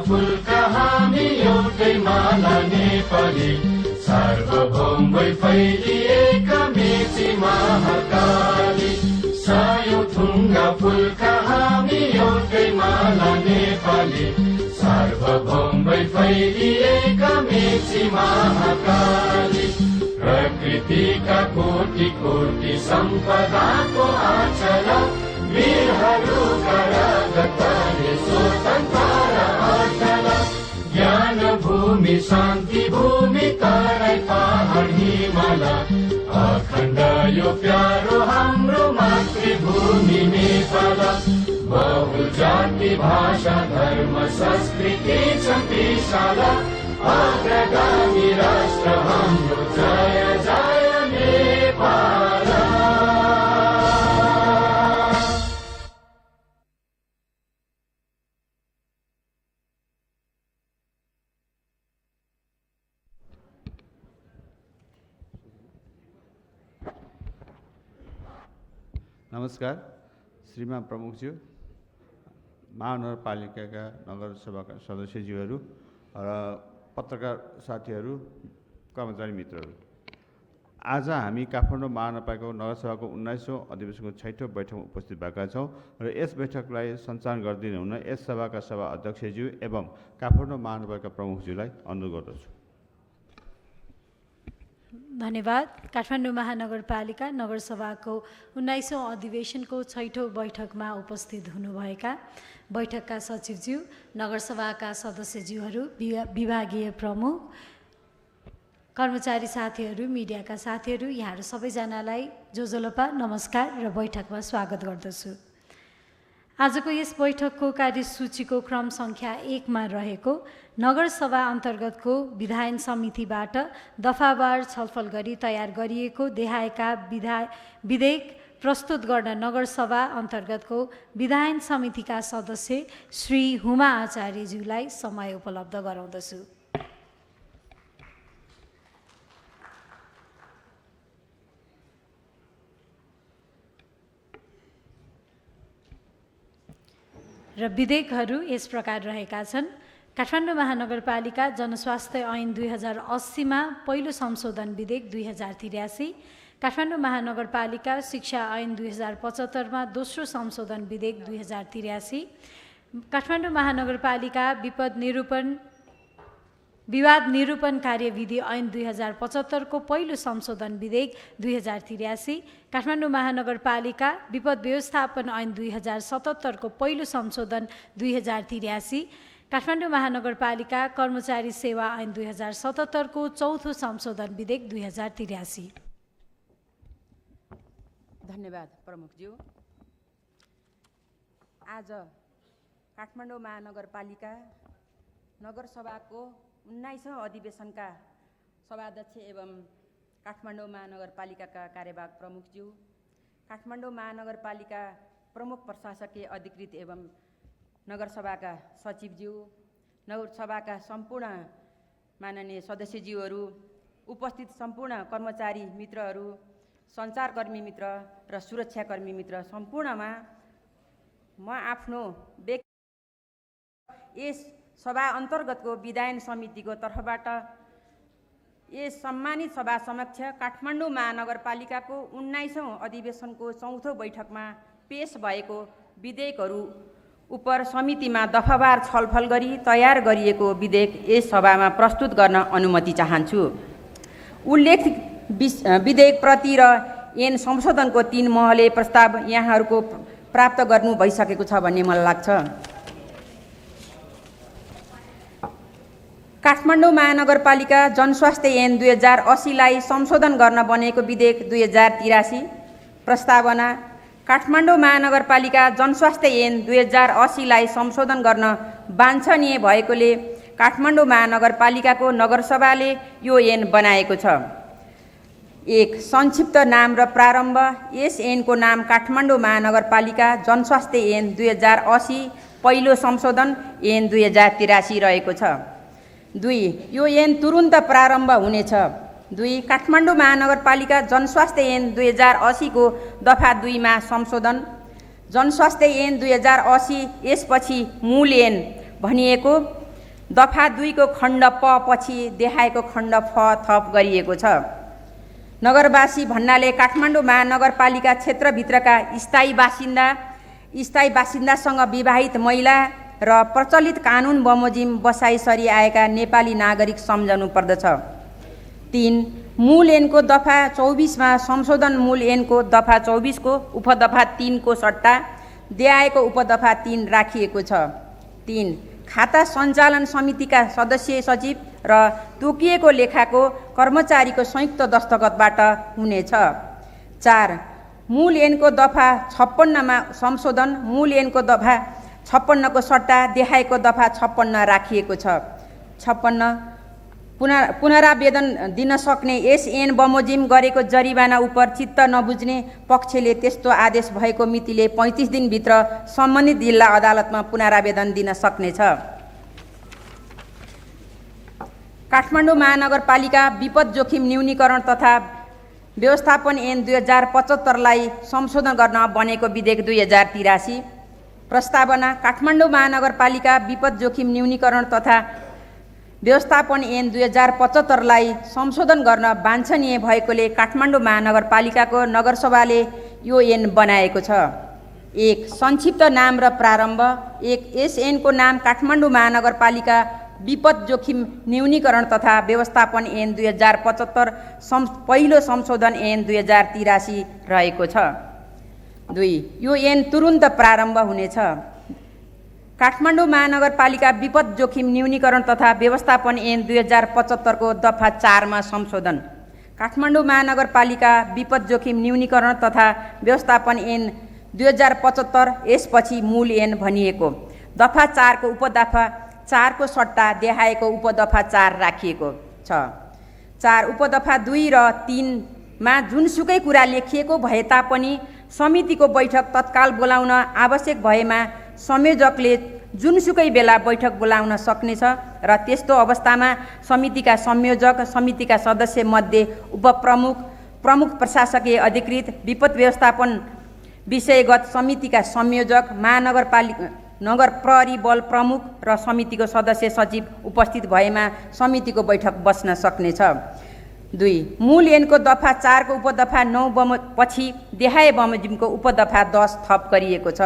फुलका हामी एउटै माला नेपाली, सार्वभौमै फैलिएका मेची महाकाली। सयौं थुङ्गा फुलका हामी एउटै माला नेपाली, सार्वभौमै फैलिएका मेची महाकाली। प्रकृतिका कोटि कोटि सम्पदाको आचल, वीरहरूका रगतले स्वतन्त्र अटल। ज्ञान भूमि शान्ति भूमि तराई पहाड हिमाल, अखण्ड यो प्यारो हाम्रो मातृभूमि नेपाल। बहु जाति भाषा धर्म संस्कृति छ विशाल, अग्रगामी राष्ट्र हाम्रो जय जय नेपाल। नमस्कार श्रीमान प्रमुखज्यू, महानगरपालिकाका नगरसभाका सदस्यज्यूहरू र पत्रकार साथीहरू, कर्मचारी मित्रहरू, आज हामी काठमाडौँ महानगरपालिकाको नगरसभाको 19औं अधिवेशनको 6औं बैठकमा उपस्थित भएका छौँ र यस बैठकलाई सञ्चालन गरिदिनु हुन यस सभाका सभा अध्यक्षज्यू एवं काठमाडौँ महानगरपालिका प्रमुखज्यूलाई अनुरोध गर्दछु। धन्यवाद। काठमाडौँ महानगरपालिका नगरसभाको 19औं अधिवेशनको 6औं बैठकमा उपस्थित हुनुभएका बैठकका सचिवज्यू, नगरसभाका सदस्यज्यूहरू, विभागीय प्रमुख, कर्मचारी साथीहरू, मिडियाका साथीहरू, यहाँहरू सबैजनालाई जोजोलोपा नमस्कार र बैठकमा स्वागत गर्दछु। आजको यस बैठकको कार्यसूचीको क्रम सङ्ख्या 1 मा रहेको नगरसभा अन्तर्गतको विधायन समितिबाट दफावार छलफल गरी तयार गरिएको देहायका विधेयक प्रस्तुत गर्न नगरसभा अन्तर्गतको विधायन समितिका सदस्य श्री हुमा आचार्यज्यूलाई समय उपलब्ध गराउँदछु। र विधेयकहरू यस प्रकार रहेका छन्। काठमाडौँ महानगरपालिका जनस्वास्थ्य ऐन 2080 मा पहिलो संशोधन विधेयक 2083, काठमाडौँ महानगरपालिका शिक्षा ऐन 2075 मा दोस्रो संशोधन विधेयक 2083, काठमाडौँ महानगरपालिका विवाद निरूपण कार्यविधि ऐन 2075 को पहिलो संशोधन विधेयक 2083, काठमाडौँ महानगरपालिका विपद व्यवस्थापन ऐन 2077 को पहिलो संशोधन 2083, काठमाडौँ महानगरपालिका कर्मचारी सेवा ऐन 2077 को चौथो संशोधन विधेयक 2083। धन्यवाद प्रमुखज्यू। आज काठमाडौँ महानगरपालिका नगरसभाको 19औं अधिवेशनका सभाध्यक्ष एवं काठमाडौँ महानगरपालिकाका कार्यवाहक प्रमुखज्यू, काठमाडौँ महानगरपालिका प्रमुख प्रशासकीय अधिकृत एवं नगरसभाका सचिवज्यू, नगरसभाका सम्पूर्ण माननीय सदस्यज्यूहरू, उपस्थित सम्पूर्ण कर्मचारी मित्रहरू, सञ्चारकर्मी मित्र र सुरक्षाकर्मी मित्र सम्पूर्णमा म आफ्नो यस सभा अन्तर्गतको विधायन समितिको तर्फबाट यस सम्मानित सभा समक्ष काठमाडौँ महानगरपालिकाको 19औं अधिवेशनको चौथो बैठकमा पेश भएको विधेयकहरू उप समितिमा दफावार छलफल गरी तयार गरिएको विधेयक यस सभामा प्रस्तुत गर्न अनुमति चाहन्छु। उल्लेखित विधेयक प्रति र ऐन संशोधनको 3 महले प्रस्ताव यहाँहरूको प्राप्त गर्नु भइसकेको छ भन्ने मलाई लाग्छ। काठमाडौँ महानगरपालिका जनस्वास्थ्य ऐन 2080 लाई संशोधन गर्न बनेको विधेयक 2083 प्रस्तावना। काठमाडौँ महानगरपालिका जनस्वास्थ्य ऐन 2080 लाई संशोधन गर्न वाञ्छनीय भएकोले काठमाडौँ महानगरपालिकाको नगरसभाले यो ऐन बनाएको छ। 1. संक्षिप्त नाम र प्रारम्भ। यस ऐनको नाम काठमाडौँ महानगरपालिका जनस्वास्थ्य ऐन 2080 पहिलो संशोधन ऐन 2083 रहेको छ। 2. यो ऐन तुरुन्त प्रारम्भ हुनेछ। 2. काठमाडौँ महानगरपालिका जनस्वास्थ्य ऐन 2080 को दफा 2 मा संशोधन। जनस्वास्थ्य ऐन 2080 यसपछि मूल ऐन भनिएको दफा 2 को खण्ड प पछि देखाएको खण्ड फ थप गरिएको छ। नगरवासी भन्नाले काठमाडौँ महानगरपालिका क्षेत्रभित्रका स्थायी बासिन्दासँग विवाहित महिला र प्रचलित कानुन बमोजिम बसाइसरी आएका नेपाली नागरिक सम्झनु पर्दछ। 3 मूल ऐनको दफा 24 मा संशोधन मूल ऐनको दफा 24 को उपदफा 3 को सट्टा देहायको उपदफा 3 राखिएको छ। 3 खाता सञ्चालन समितिका सदस्य सचिव र तोकिएको लेखाको कर्मचारीको संयुक्त दस्तखतबाट हुनेछ। 4 मूल ऐनको दफा 56 मा संशोधन मूल ऐनको दफा 56 को सट्टा देखाएको दफा 56 राखिएको छ। 56 पुनरावेदन दिन सक्ने यस ऐन बमोजिम गरेको जरिवाना उप चित्त नबुझ्ने पक्षले त्यस्तो आदेश भएको मितिले 35 दिनभित्र सम्बन्धित जिल्ला अदालतमा पुनरावेदन दिन सक्नेछ। काठमाडौँ महानगरपालिका विपद जोखिम न्यूनीकरण तथा व्यवस्थापन ऐन 2075 लाई संशोधन गर्न बनेको विधेयक 2083। प्रस्तावना काठमाडौँ महानगरपालिका विपद जोखिम न्यूनीकरण तथा व्यवस्थापन ऐन 2075 लाई संशोधन गर्न वाञ्छनीय भएकोले काठमाडौँ महानगरपालिकाको नगरसभाले यो ऐन बनाएको छ। 1 संक्षिप्त नाम र प्रारम्भ। 1 यस ऐनको नाम काठमाडौँ महानगरपालिका विपद जोखिम न्यूनीकरण तथा व्यवस्थापन ऐन 2075 पहिलो संशोधन ऐन 2083 रहेको छ। 2 यो ऐन तुरुन्त प्रारम्भ हुनेछ। काठमाडौँ महानगरपालिका विपद जोखिम न्यूनीकरण तथा व्यवस्थापन ऐन 2075 को दफा 4 मा संशोधन। काठमाडौँ महानगरपालिका विपद जोखिम न्यूनीकरण तथा व्यवस्थापन ऐन 2075 यसपछि मूल ऐन भनिएको दफा 4 को उपदफा 4 को सट्टा देखाएको उपदफा 4 राखिएको छ। 4 उपदफा 2 र 3 मा जुनसुकै कुरा लेखिएको भए तापनि समितिको बैठक तत्काल बोलाउन आवश्यक भएमा संयोजकले जुनसुकै बेला बैठक बोलाउन सक्नेछ र त्यस्तो अवस्थामा समितिका संयोजक समितिका सदस्य मध्ये उपप्रमुख प्रमुख प्रशासकीय अधिकृत विपद व्यवस्थापन विषयगत समितिका संयोजक नगर प्रहरी बल प्रमुख र समितिको सदस्य सचिव उपस्थित भएमा समितिको बैठक बस्न सक्नेछ। 2 मूल ऐनको दफा 4 को उपदफा 9 पछि देहाय बमोजिमको उपदफा 10 थप गरिएको छ।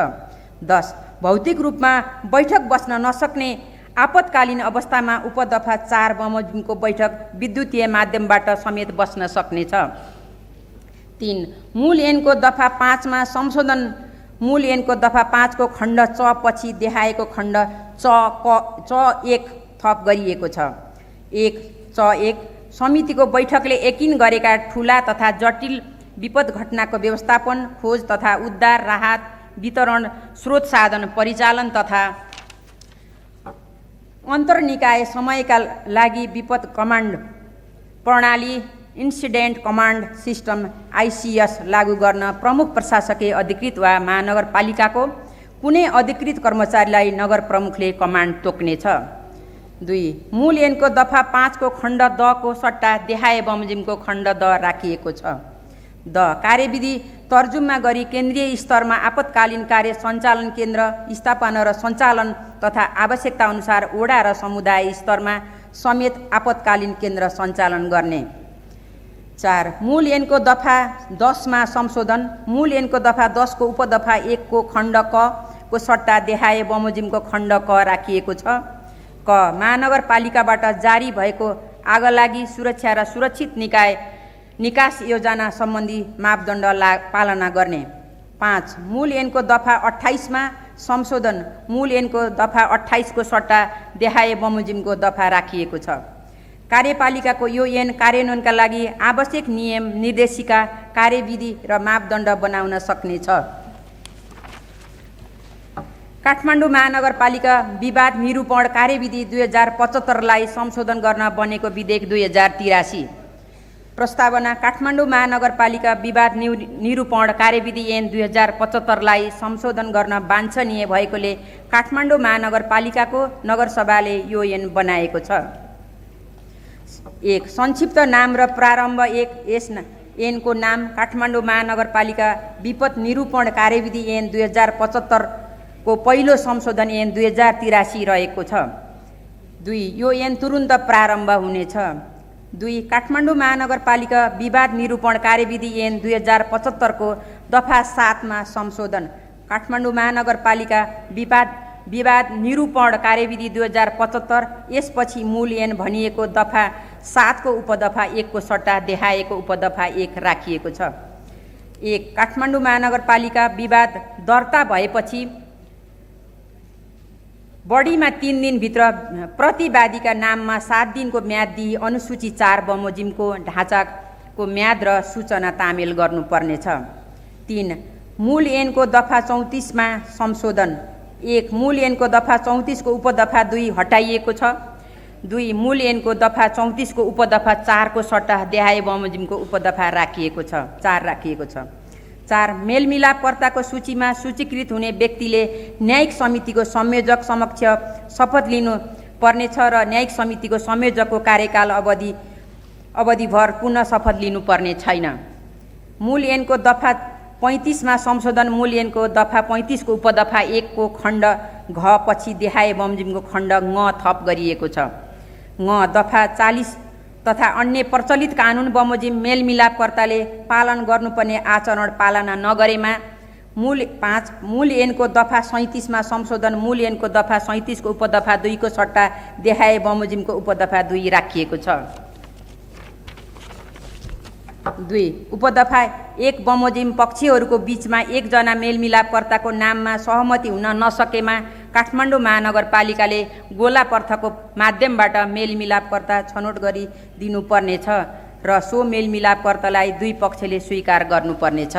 10 भौतिक रूपमा बैठक बस्न नसक्ने आपतकालीन अवस्थामा उपदफा 4 बमोजिमको बैठक विद्युतीय माध्यमबाट समेत बस्न सक्नेछ। 3 मूल ऐनको दफा 5 मा संशोधन मूल ऐनको दफा 5 को खण्ड च पछि देखाएको खण्ड च 1 थप गरिएको छ। 1 च 1 समितिको बैठकले यकिन गरेका ठूला तथा जटिल विपद घटनाको व्यवस्थापन खोज तथा उद्धार राहत वितरण स्रोत साधन परिचालन तथा अन्तर्निकाय समयका लागि विपद कमान्ड प्रणाली इन्सिडेन्ट कमान्ड सिस्टम ICS लागू गर्न प्रमुख प्रशासकीय अधिकृत वा महानगरपालिकाको कुनै अधिकृत कर्मचारीलाई नगर प्रमुखले कमान्ड तोक्नेछ। 2 मूल ऐनको दफा 5 को खण्ड द को सट्टा देहाय बमोजिमको खण्ड द राखिएको छ। द कार्यविधि तर्जुमा गरी केन्द्रीय स्तरमा आपतकालीन कार्य सञ्चालन केन्द्र स्थापना र सञ्चालन तथा आवश्यकता अनुसार वडा र समुदाय स्तरमा समेत आपतकालीन केन्द्र सञ्चालन गर्ने। 4 मूल ऐनको दफा 10 मा संशोधन मूल ऐनको दफा 10 को उपदफा 1 को खण्ड क को सट्टा देहाय बमोजिमको खण्ड क राखिएको छ। क महानगरपालिकाबाट जारी भएको आगलागी सुरक्षा र सुरक्षित निकास योजना सम्बन्धी मापदण्ड पालना गर्ने। 5 मूल ऐनको दफा 28 मा संशोधन मूल ऐनको दफा 28 को सट्टा देहाय बमोजिमको दफा राखिएको छ। कार्यपालिकाको यो ऐन कार्यान्वयनका लागि आवश्यक नियम निर्देशिका कार्यविधि र मापदण्ड बनाउन सक्नेछ। काठमाडौँ महानगरपालिका विवाद निरूपण कार्यविधि 2075 लाई संशोधन गर्न बनेको विधेयक 2083। प्रस्तावना काठमाडौँ महानगरपालिका विवाद निरूपण कार्यविधि ऐन 2075 लाई संशोधन गर्न वाञ्छनीय भएकोले काठमाडौँ महानगरपालिकाको नगरसभाले यो ऐन बनाएको छ। 1 संक्षिप्त नाम र प्रारम्भ। 1 यस ऐनको नाम काठमाडौँ महानगरपालिका विपद निरूपण कार्यविधि ऐन 2075 को पहिलो संशोधन ऐन 2083 रहेको छ। 2 यो ऐन तुरुन्त प्रारम्भ हुनेछ। 2 काठमाडौँ महानगरपालिका विवाद निरूपण कार्यविधि ऐन 2075 को दफा 7 मा संशोधन। काठमाडौँ महानगरपालिका विवाद निरूपण कार्यविधि 2075 यसपछि मूल ऐन भनिएको दफा 7 को उपदफा 1 को सट्टा देखाएको उपदफा 1 राखिएको छ। 1 काठमाडौँ महानगरपालिका विवाद दर्ता भएपछि बढीमा 3 दिनभित्र प्रतिवादीका नाममा 7 दिनको म्याद दिई अनुसूची 4 बमोजिमको ढाँचाको म्याद र सूचना तामेल गर्नुपर्नेछ। 3 मूल ऐनको दफा 34 मा संशोधन। 1 मूल ऐनको दफा 34 को उपदफा 2 हटाइएको छ। 2 मूल ऐनको दफा 34 को उपदफा 4 को सट्टा देहाए बमोजिमको उपदफा राखिएको छ 4 राखिएको छ। 4 मेलमिलापकर्ताको सूचीमा सूचीकृत हुने व्यक्तिले न्यायिक समितिको संयोजक समक्ष शपथ लिनु पर्नेछ र न्यायिक समितिको संयोजकको कार्यकाल अवधिभर पुनः शपथ लिनुपर्ने छैन। मूल ऐनको दफा 35 मा संशोधन। मूल ऐनको दफा 35 को उपदफा 1 को खण्ड घ पछि देहाए बमोजिमको खण्ड ङ थप गरिएको छ। ङ दफा 40 तथा अन्य प्रचलित कानुन बमोजिम मेलमिलापकर्ताले पालन गर्नुपर्ने आचरण पालना नगरेमा। 5 मूल ऐनको दफा 37 मा संशोधन। मूल ऐनको दफा 37 को उपदफा 2 को सट्टा देहाए बमोजिमको उपदफा 2 राखिएको छ। 2 उपदफा 1 बमोजिम पक्षीहरूको बीचमा एकजना मेलमिलापकर्ताको नाममा सहमति हुन नसकेमा काठमाडौँ महानगरपालिकाले गोलापर्थको माध्यमबाट मेलमिलापकर्ता छनौट गरिदिनुपर्नेछ र सो मेलमिलापकर्तालाई 2 पक्षले स्वीकार गर्नुपर्नेछ।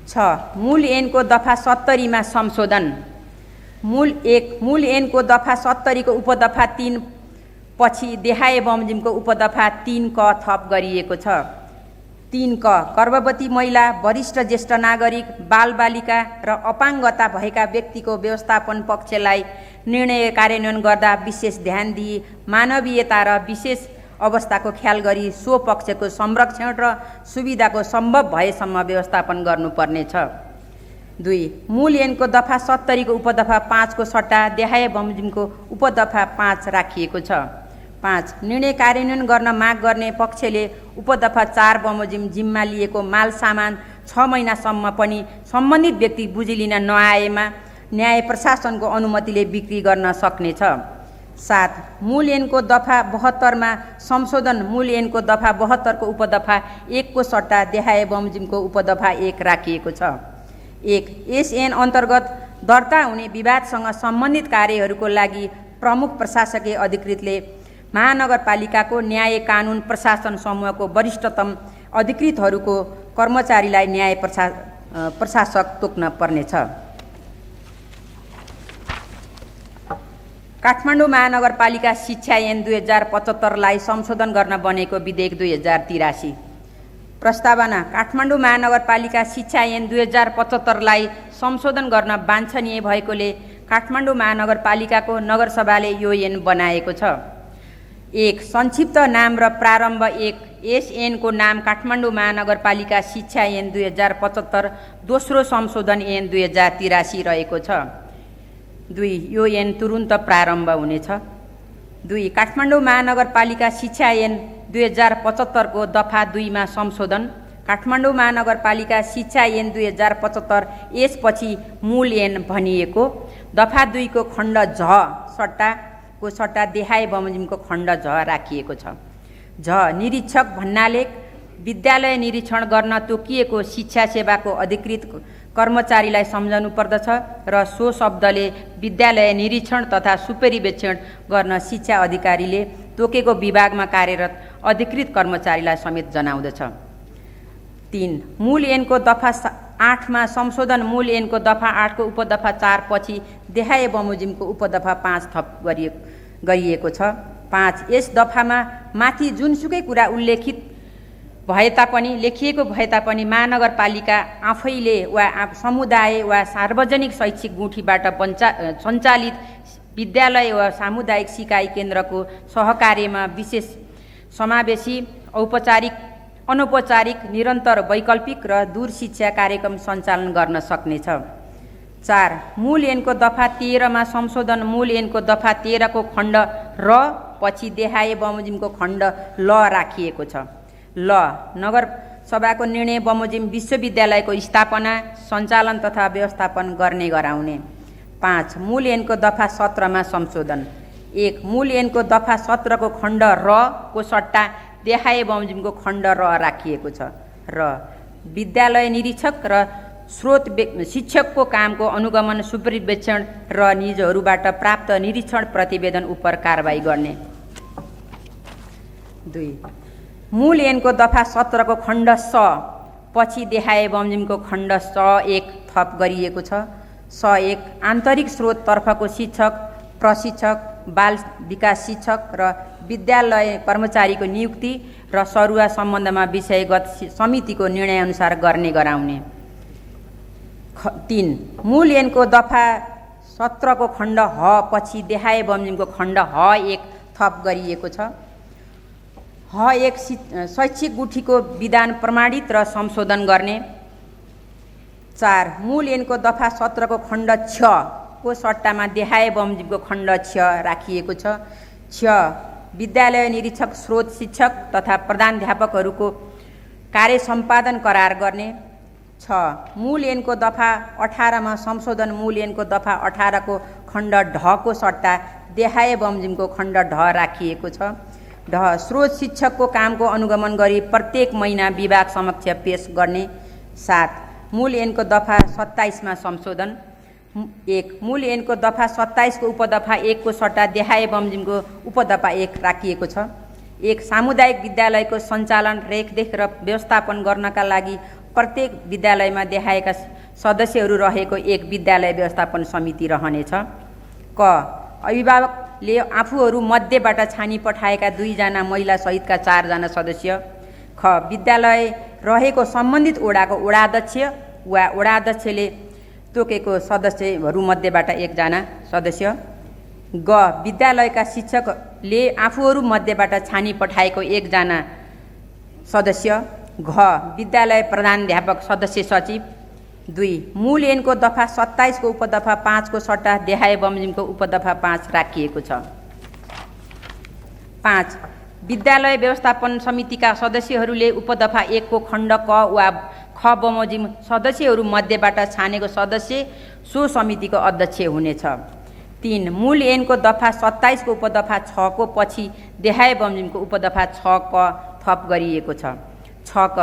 6 मूल ऐनको दफा 70 मा संशोधन। मूल ऐनको दफा 70 को उपदफा 3 पछि देहाए बमोजिमको उपदफा 3 क थप गरिएको छ। 3 क गर्भवती महिला, वरिष्ठ ज्येष्ठ नागरिक, बालबालिका र अपाङ्गता भएका व्यक्तिको व्यवस्थापन पक्षलाई निर्णय कार्यान्वयन गर्दा विशेष ध्यान दिई मानवीयता र विशेष अवस्थाको ख्याल गरी सो पक्षको संरक्षण र सुविधाको सम्भव भएसम्म व्यवस्थापन गर्नुपर्नेछ। 2 मूल ऐनको दफा 70 को उपदफा 5 को सट्टा देहाए बमोजिमको उपदफा 5 राखिएको छ। 5 निर्णय कार्यान्वयन गर्न माग गर्ने पक्षले उपदफा 4 बमोजिम जिम्मा लिएको माल सामान 6 महिनासम्म पनि सम्बन्धित व्यक्ति बुझी लिन नआएमा न्याय प्रशासनको अनुमतिले बिक्री गर्न सक्नेछ। 7 मूल ऐनको दफा 72 मा संशोधन। मूल ऐनको दफा 72 को उपदफा 1 को सट्टा देहाए बमोजिमको उपदफा 1 राखिएको छ। 1 यस ऐन अन्तर्गत दर्ता हुने विवादसँग सम्बन्धित कार्यहरूको लागि प्रमुख प्रशासकीय अधिकृतले महानगरपालिकाको न्याय कानुन प्रशासन समूहको वरिष्ठतम अधिकृतहरूको कर्मचारीलाई न्याय प्रशासक तोक्न पर्नेछ। काठमाडौँ महानगरपालिका शिक्षा ऐन 2075 लाई संशोधन गर्न बनेको विधेयक 2083। प्रस्तावना। काठमाडौँ महानगरपालिका शिक्षा ऐन 2075 लाई संशोधन गर्न वाञ्छनीय भएकोले काठमाडौँ महानगरपालिकाको नगरसभाले यो ऐन बनाएको छ। 1 संक्षिप्त नाम र प्रारम्भ। 1 यस ऐनको नाम काठमाडौँ महानगरपालिका शिक्षा ऐन 2075 दोस्रो संशोधन ऐन 2083 रहेको छ। 2 यो ऐन तुरुन्त प्रारम्भ हुनेछ। 2 काठमाडौँ महानगरपालिका शिक्षा ऐन 2075 को दफा 2 मा संशोधन। काठमाडौँ महानगरपालिका शिक्षा ऐन 2075 यसपछि मूल ऐन भनिएको दफा 2 को खण्ड झ सट्टा देहाए बमोजिमको खण्ड झ राखिएको छ। झ निरीक्षक भन्नाले विद्यालय निरीक्षण गर्न तोकिएको शिक्षा सेवाको अधिकृत कर्मचारीलाई सम्झनु पर्दछ र सो शब्दले विद्यालय निरीक्षण तथा सुपरिवेक्षण गर्न शिक्षा अधिकारीले तोकेको विभागमा कार्यरत अधिकृत कर्मचारीलाई समेत जनाउँदछ। 3 मूल ऐनको दफा 8 मा संशोधन। मूल ऐनको दफा 8 को उपदफा 4 पछि देहाए बमोजिमको उपदफा 5 थप गरिएको छ। 5 यस दफामा माथि जुनसुकै कुरा उल्लेखित लेखिएको भए तापनि महानगरपालिका आफैले वा समुदाय वा सार्वजनिक शैक्षिक गुठीबाट सञ्चालित विद्यालय वा सामुदायिक सिकाइ केन्द्रको सहकार्यमा विशेष समावेशी औपचारिक अनौपचारिक निरन्तर वैकल्पिक र दूर शिक्षा कार्यक्रम सञ्चालन गर्न सक्नेछ। 4 मूल ऐनको दफा 13 मा संशोधन मूल ऐनको दफा 13 को खण्ड र पछि देहाए बमोजिमको खण्ड ल राखिएको छ। ल नगर सभाको निर्णय बमोजिम विश्वविद्यालयको स्थापना सञ्चालन तथा व्यवस्थापन गर्ने गराउने। 5 मूल ऐनको दफा 17 मा संशोधन। 1 मूल ऐनको दफा 17 को खण्ड र को सट्टा देहाए बमोजिमको खण्ड र राखिएको छ। र विद्यालय निरीक्षक र स्रोत शिक्षकको कामको अनुगमन सुपरिवेक्षण र निजहरूबाट प्राप्त निरीक्षण प्रतिवेदन उप कारबाही गर्ने। 2 मूल ऐनको दफा 17 को खण्ड स पछि देहाए बमोजिमको खण्ड स 1 थप गरिएको छ। स 1 आन्तरिक स्रोततर्फको शिक्षक प्रशिक्षक बाल विकास शिक्षक र विद्यालय कर्मचारीको नियुक्ति र सरुवा सम्बन्धमा विषयगत समितिको निर्णयअनुसार गर्ने गराउने। 3 मूल ऐनको दफा 17 को खण्ड ह पछि देहाए बमोजिमको खण्ड ह 1 थप गरिएको छ। ह 1 शैक्षिक गुठीको विधान प्रमाणित र संशोधन गर्ने। 4 मूल ऐनको दफा 17 को खण्ड 6 को सट्टामा देहाए बमोजिमको खण्ड 6 राखिएको छ। 6 विद्यालय निरीक्षक स्रोत शिक्षक तथा प्रधानाध्यापकहरूको कार्य सम्पादन करार गर्ने। 6 मूल ऐनको दफा 18 मा संशोधन मूल ऐनको दफा 18 को खण्ड ढ को सट्टा देहाए बमोजिमको खण्ड ढ राखिएको छ। ढ स्रोत शिक्षकको कामको अनुगमन गरी प्रत्येक महिना विभाग समक्ष पेश गर्ने। 7 मूल ऐनको दफा 27 मा संशोधन। 1 मूल ऐनको दफा 27 को उपदफा 1 को सट्टा देहाए बमोजिमको उपदफा 1 राखिएको छ। 1 सामुदायिक विद्यालयको सञ्चालन रेखदेख र व्यवस्थापन गर्नका लागि प्रत्येक विद्यालयमा देहाएका सदस्यहरू रहेको एक विद्यालय व्यवस्थापन समिति रहनेछ। क अभिभावकले आफूहरू मध्येबाट छानी पठाएका 2 जना महिला सहितका 4 जना सदस्य। ख विद्यालय रहेको सम्बन्धित ओडाको ओडाध्यक्ष वा ओडाध्यक्षले तोकेको सदस्यहरू मध्येबाट 1 जना सदस्य। ग विद्यालयका शिक्षकले आफूहरू मध्येबाट छानी पठाएको 1 जना सदस्य। घ विद्यालय प्रधानाध्यापक सदस्य सचिव। 2 मूल ऐनको दफा 27 को उपदफा 5 को सट्टा देहाए बमोजिमको उपदफा 5 राखिएको छ। 5 विद्यालय व्यवस्थापन समितिका सदस्यहरूले उपदफा 1 को खण्ड क वा ख बमोजिम सदस्यहरू मध्येबाट छानेको सदस्य सो समितिको अध्यक्ष हुनेछ। 3 मूल ऐनको दफा 27 को उपदफा 6 को पछि देहाए बमोजिमको उपदफा 6 क थप गरिएको छ। 6 क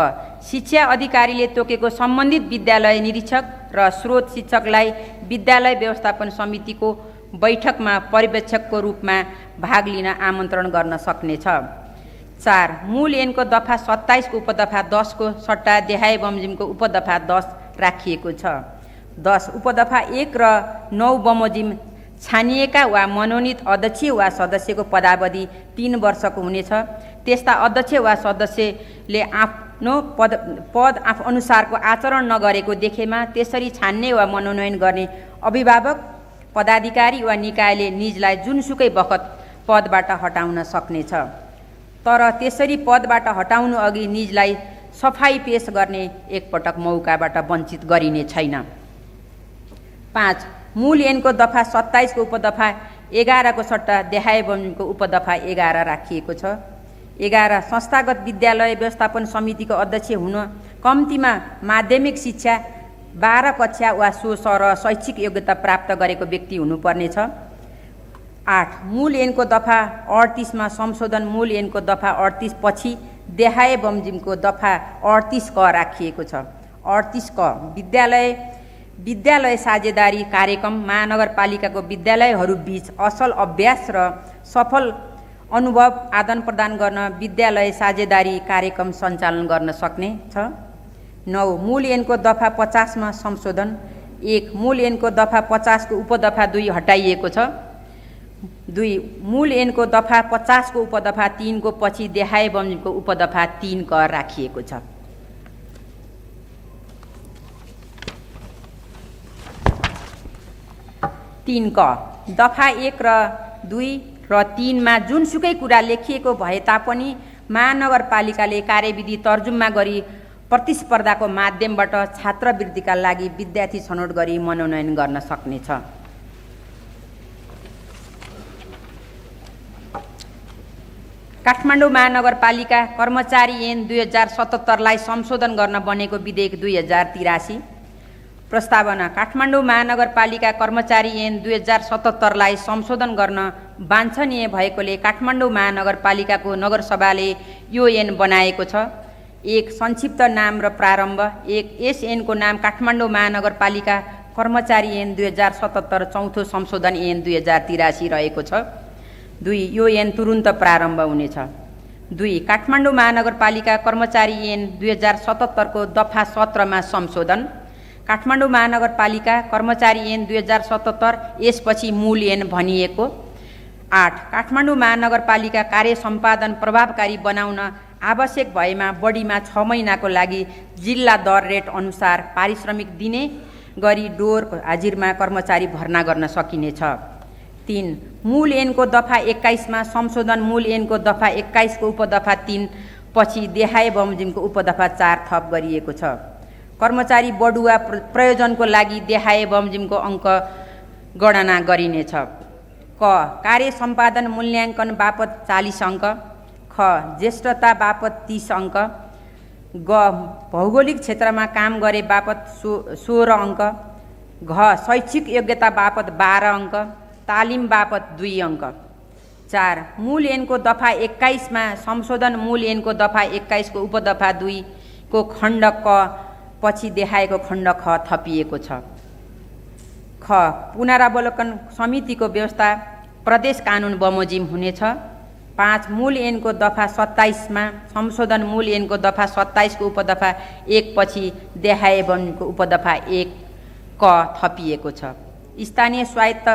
शिक्षा अधिकारीले तोकेको सम्बन्धित विद्यालय निरीक्षक र स्रोत शिक्षकलाई विद्यालय व्यवस्थापन समितिको बैठकमा पर्यवेक्षकको रूपमा भाग लिन आमन्त्रण गर्न सक्नेछ। 4 मूल ऐनको दफा 27 को उपदफा 10 को सट्टा देहाए बमोजिमको उपदफा 10 राखिएको छ। 10 उपदफा 1 र 9 बमोजिम छानिएका वा मनोनित अध्यक्ष वा सदस्यको पदावधि 3 वर्षको हुनेछ। त्यस्ता अध्यक्ष वा सदस्यले आफ्नो पद अनुसारको आचरण नगरेको देखेमा त्यसरी छान्ने वा मनोनयन गर्ने अभिभावक पदाधिकारी वा निकायले निजलाई जुनसुकै बखत पदबाट हटाउन सक्नेछ। तर त्यसरी पदबाट हटाउनु अघि निजलाई सफाई पेश गर्ने एकपटक मौकाबाट वञ्चित गरिने छैन। 5 मूल ऐनको दफा 27 को उपदफा 11 को सट्टा देहाए बमोजिमको उपदफा 11 राखिएको छ। 11 संस्थागत विद्यालय व्यवस्थापन समितिको अध्यक्ष हुन कम्तीमा माध्यमिक शिक्षा 12 कक्षा वा सो सर शैक्षिक योग्यता प्राप्त गरेको व्यक्ति हुनुपर्नेछ। 8 मूल ऐनको दफा 38 मा संशोधन मूल ऐनको दफा 38 पछि देहाए बमोजिमको दफा 38 क राखिएको छ। 38 क विद्यालय साझेदारी कार्यक्रम महानगरपालिकाको विद्यालयहरूबीच असल अभ्यास र सफल अनुभव आदान प्रदान गर्न विद्यालय साझेदारी कार्यक्रम सञ्चालन गर्न सक्ने छ। 9 मूल ऐनको दफा 50 मा संशोधन। 1 मूल ऐनको दफा 50 को उपदफा 2 हटाइएको छ। 2 मूल ऐनको दफा 50 को उपदफा 3 को पछि देहाए बमोजिमको उपदफा 3 क राखिएको छ। 3 क दफा 1 र 2 र 3 मा जुनसुकै कुरा लेखिएको भए तापनि महानगरपालिकाले कार्यविधि तर्जुमा गरी प्रतिस्पर्धाको माध्यमबाट छात्रवृत्तिका लागि विद्यार्थी छनौट गरी मनोनयन गर्न सक्नेछ। काठमाडौँ महानगरपालिका कर्मचारी ऐन 2077लाई संशोधन गर्न बनेको विधेयक 2083। प्रस्तावना। काठमाडौँ महानगरपालिका कर्मचारी ऐन 2077लाई संशोधन गर्न वाञ्छनीय भएकोले काठमाडौँ महानगरपालिकाको नगरसभाले यो ऐन बनाएको छ। 1. संक्षिप्त नाम र प्रारम्भ। 1. यस ऐनको नाम काठमाडौँ महानगरपालिका कर्मचारी ऐन 2077 चौथो संशोधन ऐन 2083 रहेको छ। 2. यो ऐन तुरुन्त प्रारम्भ हुनेछ। 2. काठमाडौँ महानगरपालिका कर्मचारी ऐन 2077 को दफा 17 मा संशोधन। काठमाडौँ महानगरपालिका कर्मचारी ऐन 2077 यसपछि मूल ऐन भनिएको। 8. काठमाडौँ महानगरपालिका कार्य सम्पादन प्रभावकारी बनाउन आवश्यक भएमा बढीमा 6 महिनाको लागि जिल्ला दर रेट अनुसार पारिश्रमिक दिने गरी डोर हाजिरमा कर्मचारी भर्ना गर्न सकिनेछ। 3. मूल ऐनको दफा 21 मा संशोधन। मूल ऐनको दफा 21 को उपदफा 3 पछि देहाय बमोजिमको उपदफा 4 थप गरिएको छ। कर्मचारी बढुवा प्रयोजनको लागि देहाय बमोजिमको अङ्क गणना गरिनेछ। क. कार्य सम्पादन मूल्याङ्कन बापत 40 अङ्क। ख. ज्येष्ठता बापत 30 अङ्क। ग. भौगोलिक क्षेत्रमा काम गरे बापत 16 अङ्क। घ. शैक्षिक योग्यता बापत 12 अङ्क। तालिम बापत 2 अङ्क। 4. मूल ऐनको दफा 21 मा संशोधन। मूल ऐनको दफा 21 को उपदफा 2 को खण्ड क पछि देखाएको खण्ड ख थपिएको छ। ख. पुनरावलोकन समितिको व्यवस्था प्रदेश कानुन बमोजिम हुनेछ। 5. मूल ऐनको दफा 27 मा संशोधन। मूल ऐनको दफा 27 को उपदफा 1 पछि देहाय बमोजिमको उपदफा 1 क थपिएको छ। स्थानीय स्वायत्त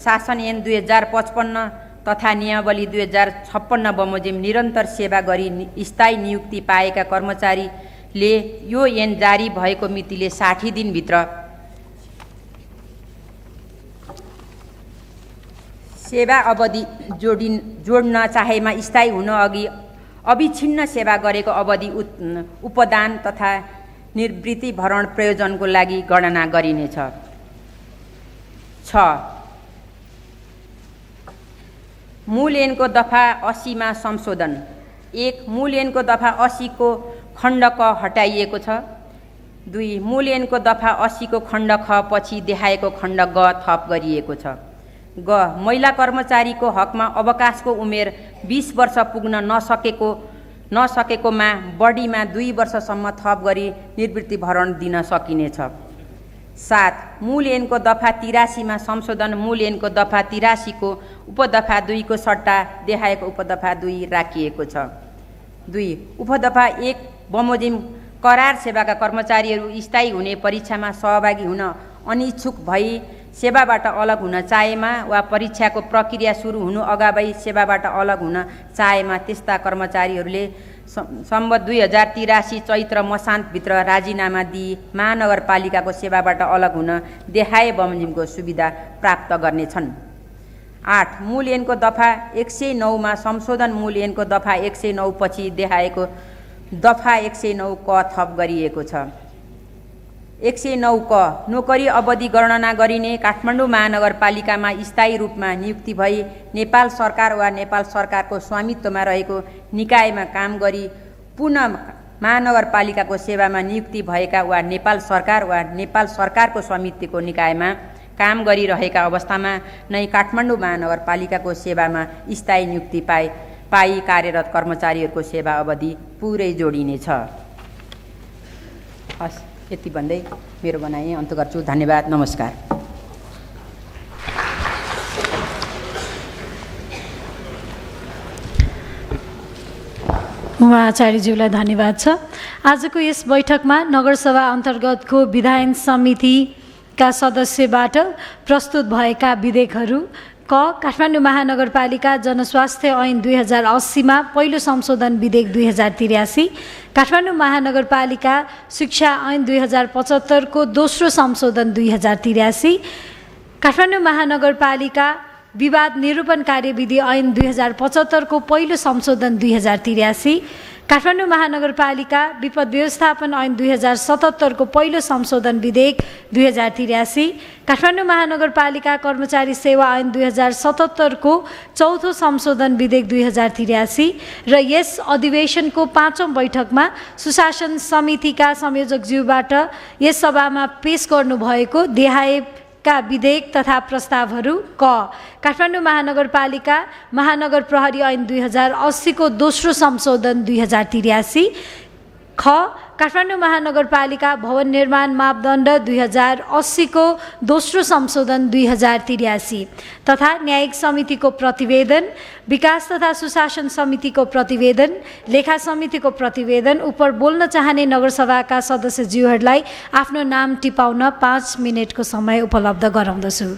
शासन ऐन 2055 तथा नियमावली 2056 बमोजिम निरन्तर सेवा गरी स्थायी नियुक्ति पाएका कर्मचारीले यो ऐन जारी भएको मितिले 60 दिनभित्र सेवा अवधि जोड्न चाहेमा स्थायी हुन अघि अविच्छिन्न सेवा गरेको अवधि उपदान तथा निवृत्ति भरण प्रयोजनको लागि गणना गरिनेछ। 6. मूल ऐनको दफा 80 मा संशोधन। 1. मूल ऐनको दफा 80 को खण्ड क हटाइएको छ। 2. मूल ऐनको दफा 80 को खण्ड ख पछि देखाएको खण्ड ग थप गरिएको छ। ग. महिला कर्मचारीको हकमा अवकाशको उमेर 20 वर्ष पुग्न नसकेकोमा बढीमा 2 वर्षसम्म थप गरी निवृत्ति भरण दिन सकिनेछ। 7. मूल ऐनको दफा 83 मा संशोधन। मूल ऐनको दफा 83 को उपदफा 2 को सट्टा देखाएको उपदफा 2 राखिएको छ। 2. उपदफा 1 बमोजिम करार सेवाका कर्मचारीहरू स्थायी हुने परीक्षामा सहभागी हुन अनिच्छुक भई सेवाबाट अलग हुन चाहेमा वा परीक्षाको प्रक्रिया सुरु हुनु अगावै सेवाबाट अलग हुन चाहेमा त्यस्ता कर्मचारीहरूले सम्वत 2083 चैत्र मसान्तभित्र राजीनामा दिई महानगरपालिकाको सेवाबाट अलग हुन देहाय बमोजिमको सुविधा प्राप्त गर्नेछन्। 8. मूल ऐनको दफा 109 मा संशोधन। मूल ऐनको दफा 109 पछि देखाएको दफा 109 क थप गरिएको छ। 109 क. नोकरी अवधि गणना गरिने काठमाडौँ महानगरपालिकामा स्थायी रूपमा नियुक्ति भई नेपाल सरकार वा नेपाल सरकारको स्वामित्वमा रहेको निकायमा काम गरी पुनः महानगरपालिकाको सेवामा नियुक्ति भएका वा नेपाल सरकार वा नेपाल सरकारको स्वामित्वको निकायमा काम गरिरहेका अवस्थामा नै काठमाडौँ महानगरपालिकाको सेवामा स्थायी नियुक्ति पाई कार्यरत कर्मचारीहरूको सेवा अवधि पुरै जोडिनेछ। हस्, यति भन्दै मेरो भनाइ अन्त गर्छु। धन्यवाद, नमस्कार। उमा आचार्यज्यूलाई धन्यवाद छ। आजको यस बैठकमा नगरसभा अन्तर्गतको विधायन समितिका सदस्यबाट प्रस्तुत भएका विधेयकहरू: क. काठमाडौँ महानगरपालिका जनस्वास्थ्य ऐन 2080 मा पहिलो संशोधन विधेयक 2083, काठमाडौँ महानगरपालिका शिक्षा ऐन 2075 को दोस्रो संशोधन 2083, काठमाडौँ महानगरपालिका विवाद निरूपण कार्यविधि ऐन 2075 को पहिलो संशोधन 2083, काठमाडौँ महानगरपालिका विपद व्यवस्थापन ऐन 2077 को पहिलो संशोधन विधेयक 2083, काठमाडौँ महानगरपालिका कर्मचारी सेवा ऐन 2077 को चौथो संशोधन विधेयक 2083 र यस अधिवेशनको 5औं बैठकमा सुशासन समितिका संयोजकज्यूबाट यस सभामा पेश गर्नुभएको देहायका विधेयक तथा प्रस्तावहरू: क. काठमाडौँ महानगरपालिका महानगर प्रहरी ऐन 2080 को दोस्रो संशोधन 2083, ख. काठमाडौँ महानगरपालिका भवन निर्माण मापदण्ड 2080 को दोस्रो संशोधन 2083 तथा न्यायिक समितिको प्रतिवेदन, विकास तथा सुशासन समितिको प्रतिवेदन, लेखा समितिको प्रतिवेदन उपर बोल्न चाहने नगरसभाका सदस्यज्यूहरूलाई आफ्नो नाम टिपाउन 5 मिनेटको समय उपलब्ध गराउँदछु।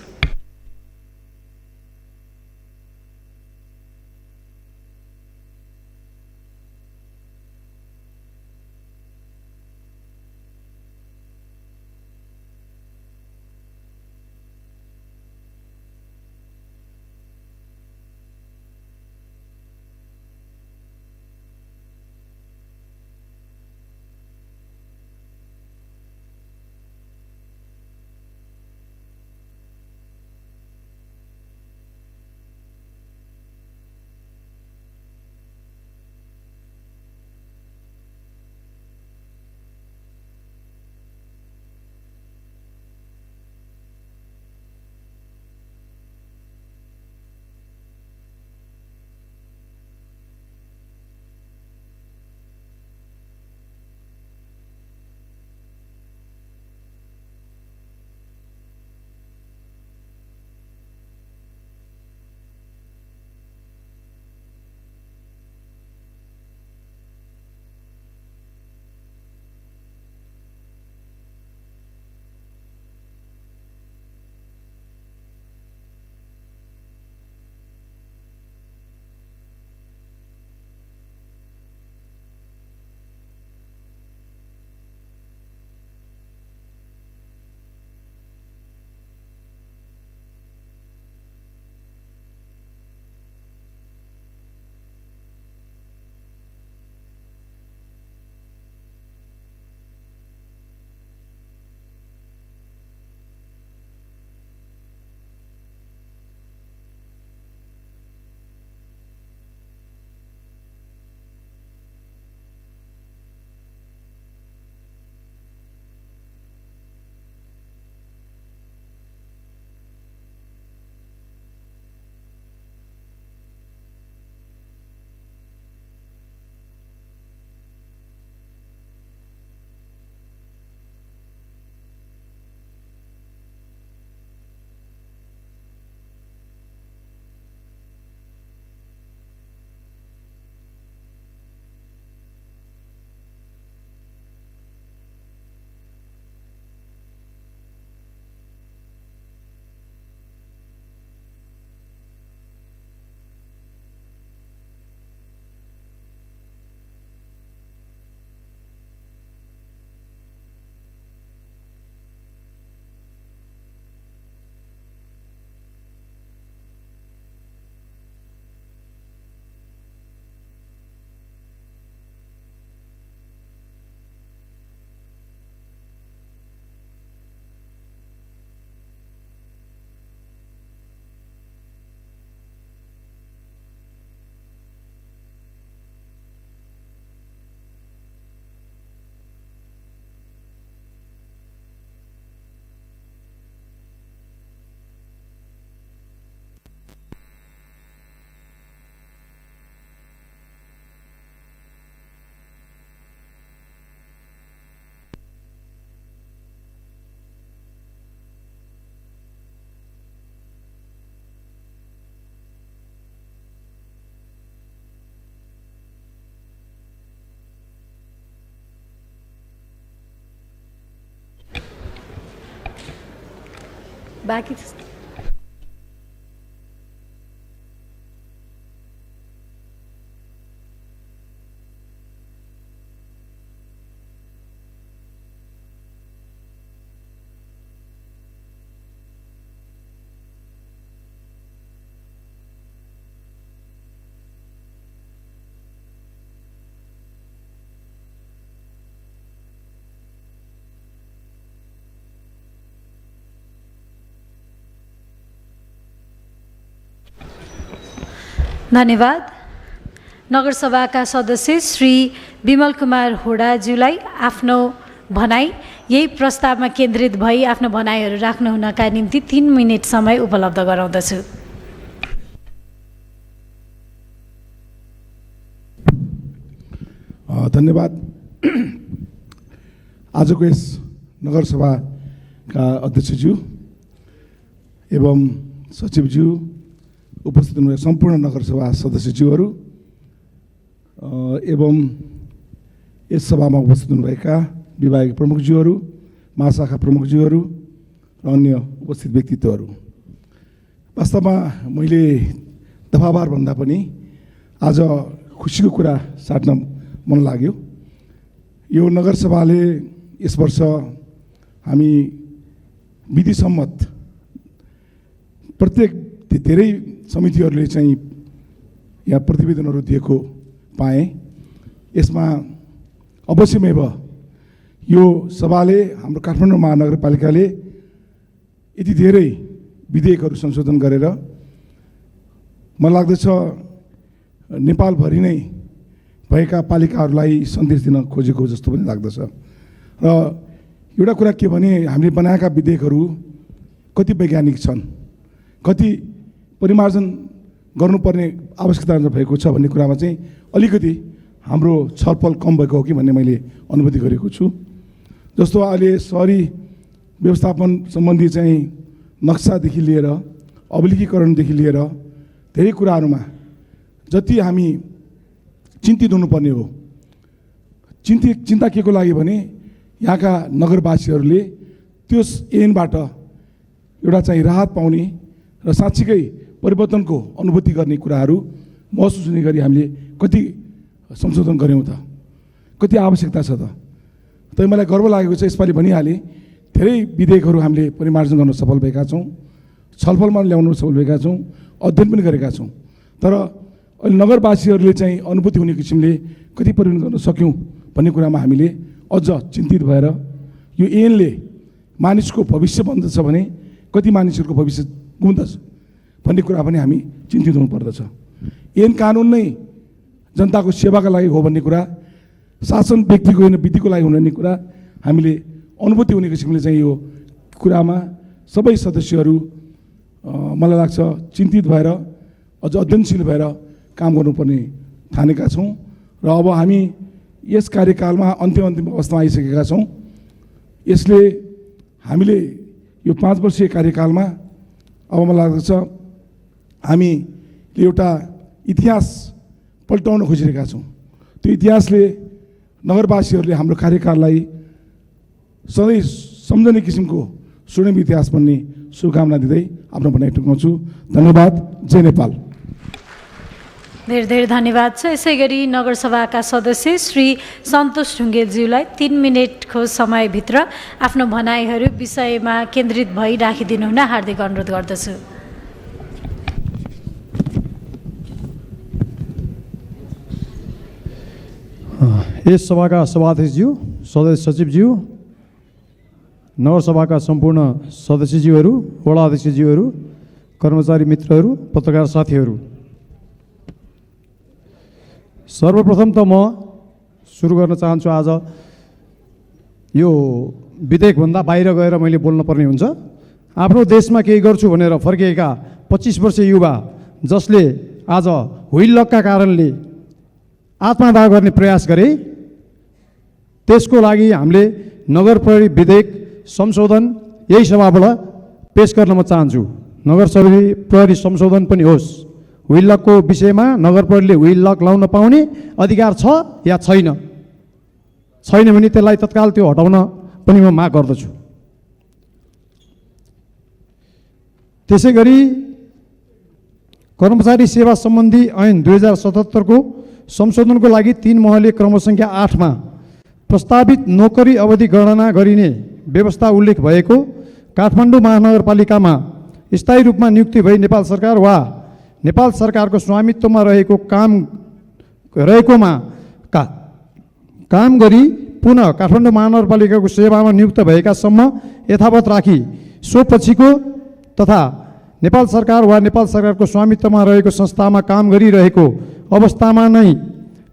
बाँकी धन्यवाद। नगरसभाका सदस्य श्री विमल कुमार होडाज्यूलाई आफ्नो भनाई यही प्रस्तावमा केन्द्रित भई आफ्नो भनाइहरू राख्नुहुनका निम्ति 3 मिनेट समय उपलब्ध गराउँदछु। धन्यवाद। आजको यस नगरसभाका अध्यक्षज्यू एवं सचिवज्यू, उपस्थित हुनुहुने सम्पूर्ण नगरसभा सदस्यज्यूहरू एवं यस सभामा उपस्थित हुनुभएका विभागीय प्रमुखज्यूहरू, महाशाखा प्रमुखज्यूहरू र अन्य उपस्थित व्यक्तित्वहरू, वास्तवमा मैले दफाबार भन्दा पनि आज खुसीको कुरा साट्न मन लाग्यो। यो नगरसभाले यस वर्ष हामी विधि सम्मत प्रत्येक धेरै समितिहरूले चाहिँ यहाँ प्रतिवेदनहरू दिएको पाएँ। यसमा अवश्यमेव यो सभाले हाम्रो काठमाडौँ महानगरपालिकाले यति धेरै विधेयकहरू संशोधन गरेर मलाई लाग्दछ नेपालभरि नै भएका पालिकाहरूलाई सन्देश दिन खोजेको जस्तो पनि लाग्दछ। र एउटा कुरा के भने हामीले बनाएका विधेयकहरू कति वैज्ञानिक छन्, कति परिमार्जन गर्नुपर्ने आवश्यकता भएको छ भन्ने कुरामा चाहिँ अलिकति हाम्रो छलफल कम भएको हो कि भन्ने मैले अनुभूति गरेको छु। जस्तो अहिले सहरी व्यवस्थापन सम्बन्धी चाहिँ नक्सादेखि लिएर अभिलेखीकरणदेखि लिएर धेरै कुराहरूमा जति हामी चिन्तित हुनुपर्ने हो, चिन्ता के को लागि भने यहाँका नगरवासीहरूले त्यस ऐनबाट एउटा चाहिँ राहत पाउने र साँच्चीकै परिवर्तनको अनुभूति गर्ने कुराहरू महसुस हुने गरी हामीले कति संशोधन गऱ्यौँ त, कति आवश्यकता छ त। तर मलाई गर्व लागेको छ, यसपालि भनिहालेँ, धेरै विधेयकहरू हामीले परिमार्जन गर्न सफल भएका छौँ, छलफलमा ल्याउन सफल भएका छौँ, अध्ययन पनि गरेका छौँ। तर अहिले नगरवासीहरूले चाहिँ अनुभूति हुने किसिमले कति परिवर्तन गर्न सक्यौँ भन्ने कुरामा हामीले अझ चिन्तित भएर यो ऐनले मानिसको भविष्य बन्दछ भने कति मानिसहरूको भविष्य गुम्दछ भन्ने कुरा पनि हामी चिन्तित हुनुपर्दछ। ऐन कानुन नै जनताको सेवाका लागि हो भन्ने कुरा, शासन व्यक्तिको होइन विधिको लागि हुने कुरा हामीले अनुभूति हुने किसिमले चाहिँ यो कुरामा सबै सदस्यहरू मलाई लाग्छ चिन्तित भएर अझ अध्ययनशील भएर काम गर्नुपर्ने ठानेका छौँ। र अब हामी यस कार्यकालमा अन्तिम अवस्थामा आइसकेका छौँ। यसले हामीले यो 5 वर्षीय कार्यकालमा अब मलाई लाग्दछ हामीले एउटा इतिहास पल्टाउन खोजिरहेका छौँ। त्यो इतिहासले नगरवासीहरूले हाम्रो कार्यकाललाई सधैँ सम्झने किसिमको स्वर्णिम इतिहास भन्ने शुभकामना दिँदै आफ्नो भनाइ टुङ्गाउँछु। धन्यवाद। जय नेपाल। धेरै धेरै धन्यवाद छ। यसै गरी नगरसभाका सदस्य श्री सन्तोष ढुङ्गेलज्यूलाई 3 मिनेटको समयभित्र आफ्नो भनाइहरू विषयमा केन्द्रित भई राखिदिनु हुन हार्दिक अनुरोध गर्दछु। यस सभाका सभाध्यक्षज्यू, सदस्य सचिवज्यू, नगरसभाका सम्पूर्ण सदस्यज्यूहरू, वडा अध्यक्षज्यूहरू, कर्मचारी मित्रहरू, पत्रकार साथीहरू, सर्वप्रथम त म सुरु गर्न चाहन्छु। आज यो विधेयकभन्दा बाहिर गएर मैले बोल्न पर्ने हुन्छ। आफ्नो देशमा केही गर्छु भनेर फर्किएका 25 वर्षीय युवा जसले आज व्हिल लकका कारणले आत्मदाह गर्ने प्रयास गरे, त्यसको लागि हामीले नगर प्रहरी विधेयक संशोधन यही सभाबाट पेश गर्न म चाहन्छु। नगर प्रहरी संशोधन पनि होस्। व्हिल लकको विषयमा नगर प्रहरीले व्हिल लक लाउन पाउने अधिकार छ या छैन, छैन भने त्यसलाई तत्काल त्यो हटाउन पनि म माग गर्दछु। त्यसै गरी कर्मचारी सेवा सम्बन्धी ऐन 2077 को संशोधनको लागि 3 महले क्रम सङ्ख्या 8 मा प्रस्तावित नोकरी अवधि गणना गरिने व्यवस्था उल्लेख भएको काठमाडौँ महानगरपालिकामा स्थायी रूपमा नियुक्ति भई नेपाल सरकार वा नेपाल सरकारको स्वामित्वमा रहेकोमा काम गरी पुनः काठमाडौँ महानगरपालिकाको सेवामा नियुक्त भएकासम्म यथावत राखी सो पछिको तथा नेपाल सरकार वा नेपाल सरकारको स्वामित्वमा रहेको संस्थामा काम गरिरहेको अवस्थामा नै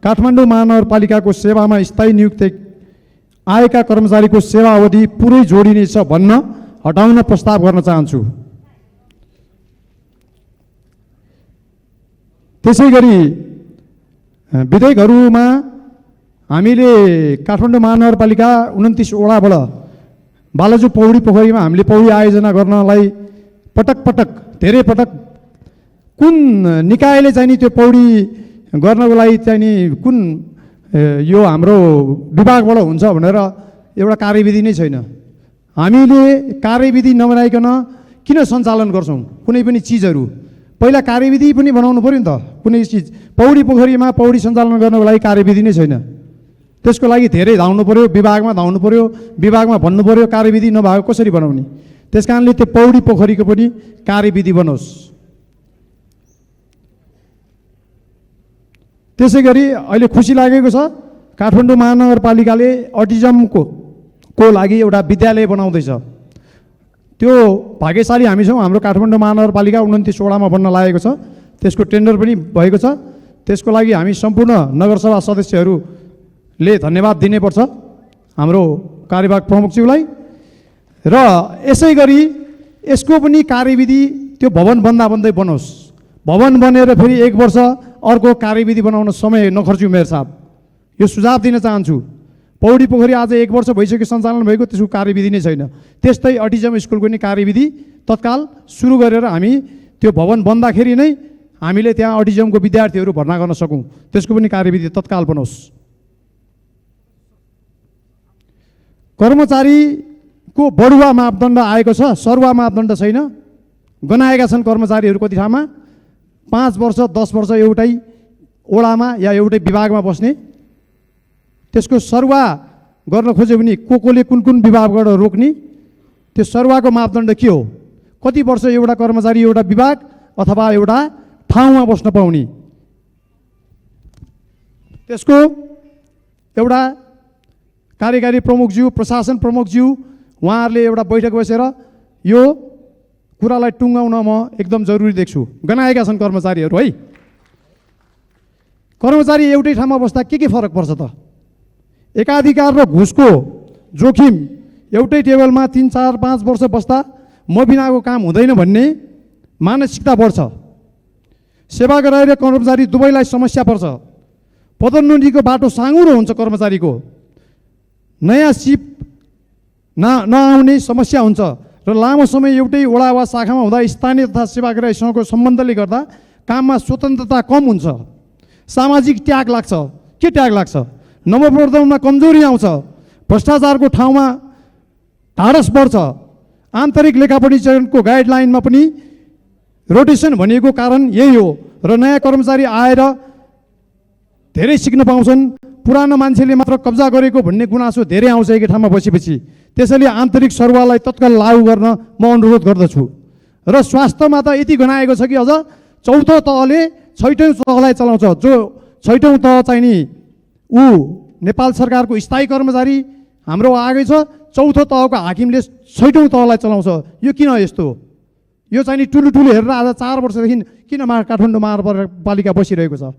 काठमाडौँ महानगरपालिकाको सेवामा स्थायी नियुक्ति आएका कर्मचारीको सेवा अवधि पुरै जोडिनेछ भन्न हटाउन प्रस्ताव गर्न चाहन्छु। त्यसै गरी विधेयकहरूमा हामीले काठमाडौँ महानगरपालिका 29 वडाबाट बालाजु पौडी पोखरीमा हामीले पौडी आयोजना गर्नलाई पटक धेरै पटक कुन निकायले चाहिँ नि त्यो पौडी गर्नको लागि चाहिँ नि कुन यो हाम्रो विभागबाट हुन्छ भनेर एउटा कार्यविधि नै छैन। हामीले कार्यविधि नबनाइकन किन सञ्चालन गर्छौँ कुनै पनि चिजहरू? पहिला कार्यविधि पनि बनाउनु पऱ्यो नि त। कुनै चिज पौडी पोखरीमा पौडी सञ्चालन गर्नको लागि कार्यविधि नै छैन। त्यसको लागि धेरै धाउनु पऱ्यो, विभागमा धाउनु पऱ्यो, विभागमा भन्नु पऱ्यो, कार्यविधि नभएको कसरी बनाउने? त्यस कारणले त्यो पौडी पोखरीको पनि कार्यविधि बनोस्। त्यसै गरी अहिले खुसी लागेको छ काठमाडौँ महानगरपालिकाले अटिजमको लागि एउटा विद्यालय बनाउँदैछ। त्यो भाग्यशाली हामी छौँ। हाम्रो काठमाडौँ महानगरपालिका 29 वडामा बन्न लागेको छ। त्यसको टेन्डर पनि भएको छ। त्यसको लागि हामी सम्पूर्ण नगरसभा सदस्यहरूले धन्यवाद दिनुपर्छ हाम्रो कार्यवाहक प्रमुखज्यूलाई। र यसै गरी यसको पनि कार्यविधि त्यो भवन बन्दा बन्दै बनोस्। भवन बनेर फेरि 1 वर्ष अर्को कार्यविधि बनाउन समय नखर्च्यौँ मेयर साहब। यो सुझाव दिन चाहन्छु। पौडी पोखरी आज 1 वर्ष भइसक्यो सञ्चालन भएको, त्यसको कार्यविधि नै छैन। त्यस्तै अटिजम स्कुलको नि कार्यविधि तत्काल सुरु गरेर हामी त्यो भवन बन्दाखेरि नै हामीले त्यहाँ अटिजमको विद्यार्थीहरू भर्ना गर्न सकौँ। त्यसको पनि कार्यविधि तत्काल बनोस्। कर्मचारीको बढुवा मापदण्ड आएको छ, सरुवा मापदण्ड छैन। गनाएका छन् कर्मचारीहरू कति ठाउँमा 5 वर्ष 10 वर्ष एउटै ओडामा या एउटै विभागमा बस्ने। त्यसको सरुवा गर्न खोज्यो भने कोले कुन कुन विभागबाट रोक्ने? त्यो सरुवाको मापदण्ड के हो? कति वर्ष एउटा कर्मचारी एउटा विभाग अथवा एउटा ठाउँमा बस्न पाउने? त्यसको एउटा कार्यकारी प्रमुखज्यू, प्रशासन प्रमुखज्यू उहाँहरूले एउटा बैठक बसेर यो कुरालाई टुङ्गाउन म एकदम जरुरी देख्छु। गनाएका छन् कर्मचारीहरू है। कर्मचारी एउटै ठाउँमा बस्दा के फरक पर्छ त? एकाधिकार र घुसको जोखिम एउटै टेबलमा 3, 4, 5 वर्ष बस्दा म बिनाको काम हुँदैन भन्ने मानसिकता बढ्छ। सेवा गराएर कर्मचारी दुवैलाई समस्या पर्छ। पदोन्नतिको बाटो साँघुरो हुन्छ। कर्मचारीको नयाँ सिप नआउने समस्या हुन्छ र लामो समय एउटै वडा वा शाखामा हुँदा स्थानीय तथा सेवाग्राहीसँगको सम्बन्धले गर्दा काममा स्वतन्त्रता कम हुन्छ। सामाजिक ट्याग लाग्छ। के ट्याग लाग्छ? नवप्रवर्तनमा कमजोरी आउँछ। भ्रष्टाचारको ठाउँमा ढाडस बढ्छ। आन्तरिक लेखापरीक्षणको गाइडलाइनमा पनि रोटेसन भनिएको कारण यही हो। र नयाँ कर्मचारी आएर धेरै सिक्न पाउँछन्। पुरानो मान्छेले मात्र कब्जा गरेको भन्ने गुनासो धेरै आउँछ एकै ठाउँमा बसेपछि। त्यसैले आन्तरिक सरुवालाई तत्काल लागू गर्न म अनुरोध गर्दछु। र स्वास्थ्यमा त यति गनाएको छ कि अझ चौथो तहले छैटौँ तहलाई चलाउँछ। जो छैटौँ तह चाहिँ नि ऊ नेपाल सरकारको स्थायी कर्मचारी हाम्रो आएकै छ। चौथो तहको हाकिमले छैटौँ तहलाई चलाउँछ। यो किन यस्तो? यो चाहिँ नि ठुलो हेरेर आज 4 वर्षदेखि किन काठमाडौँ महानगरपालिका बसिरहेको छ?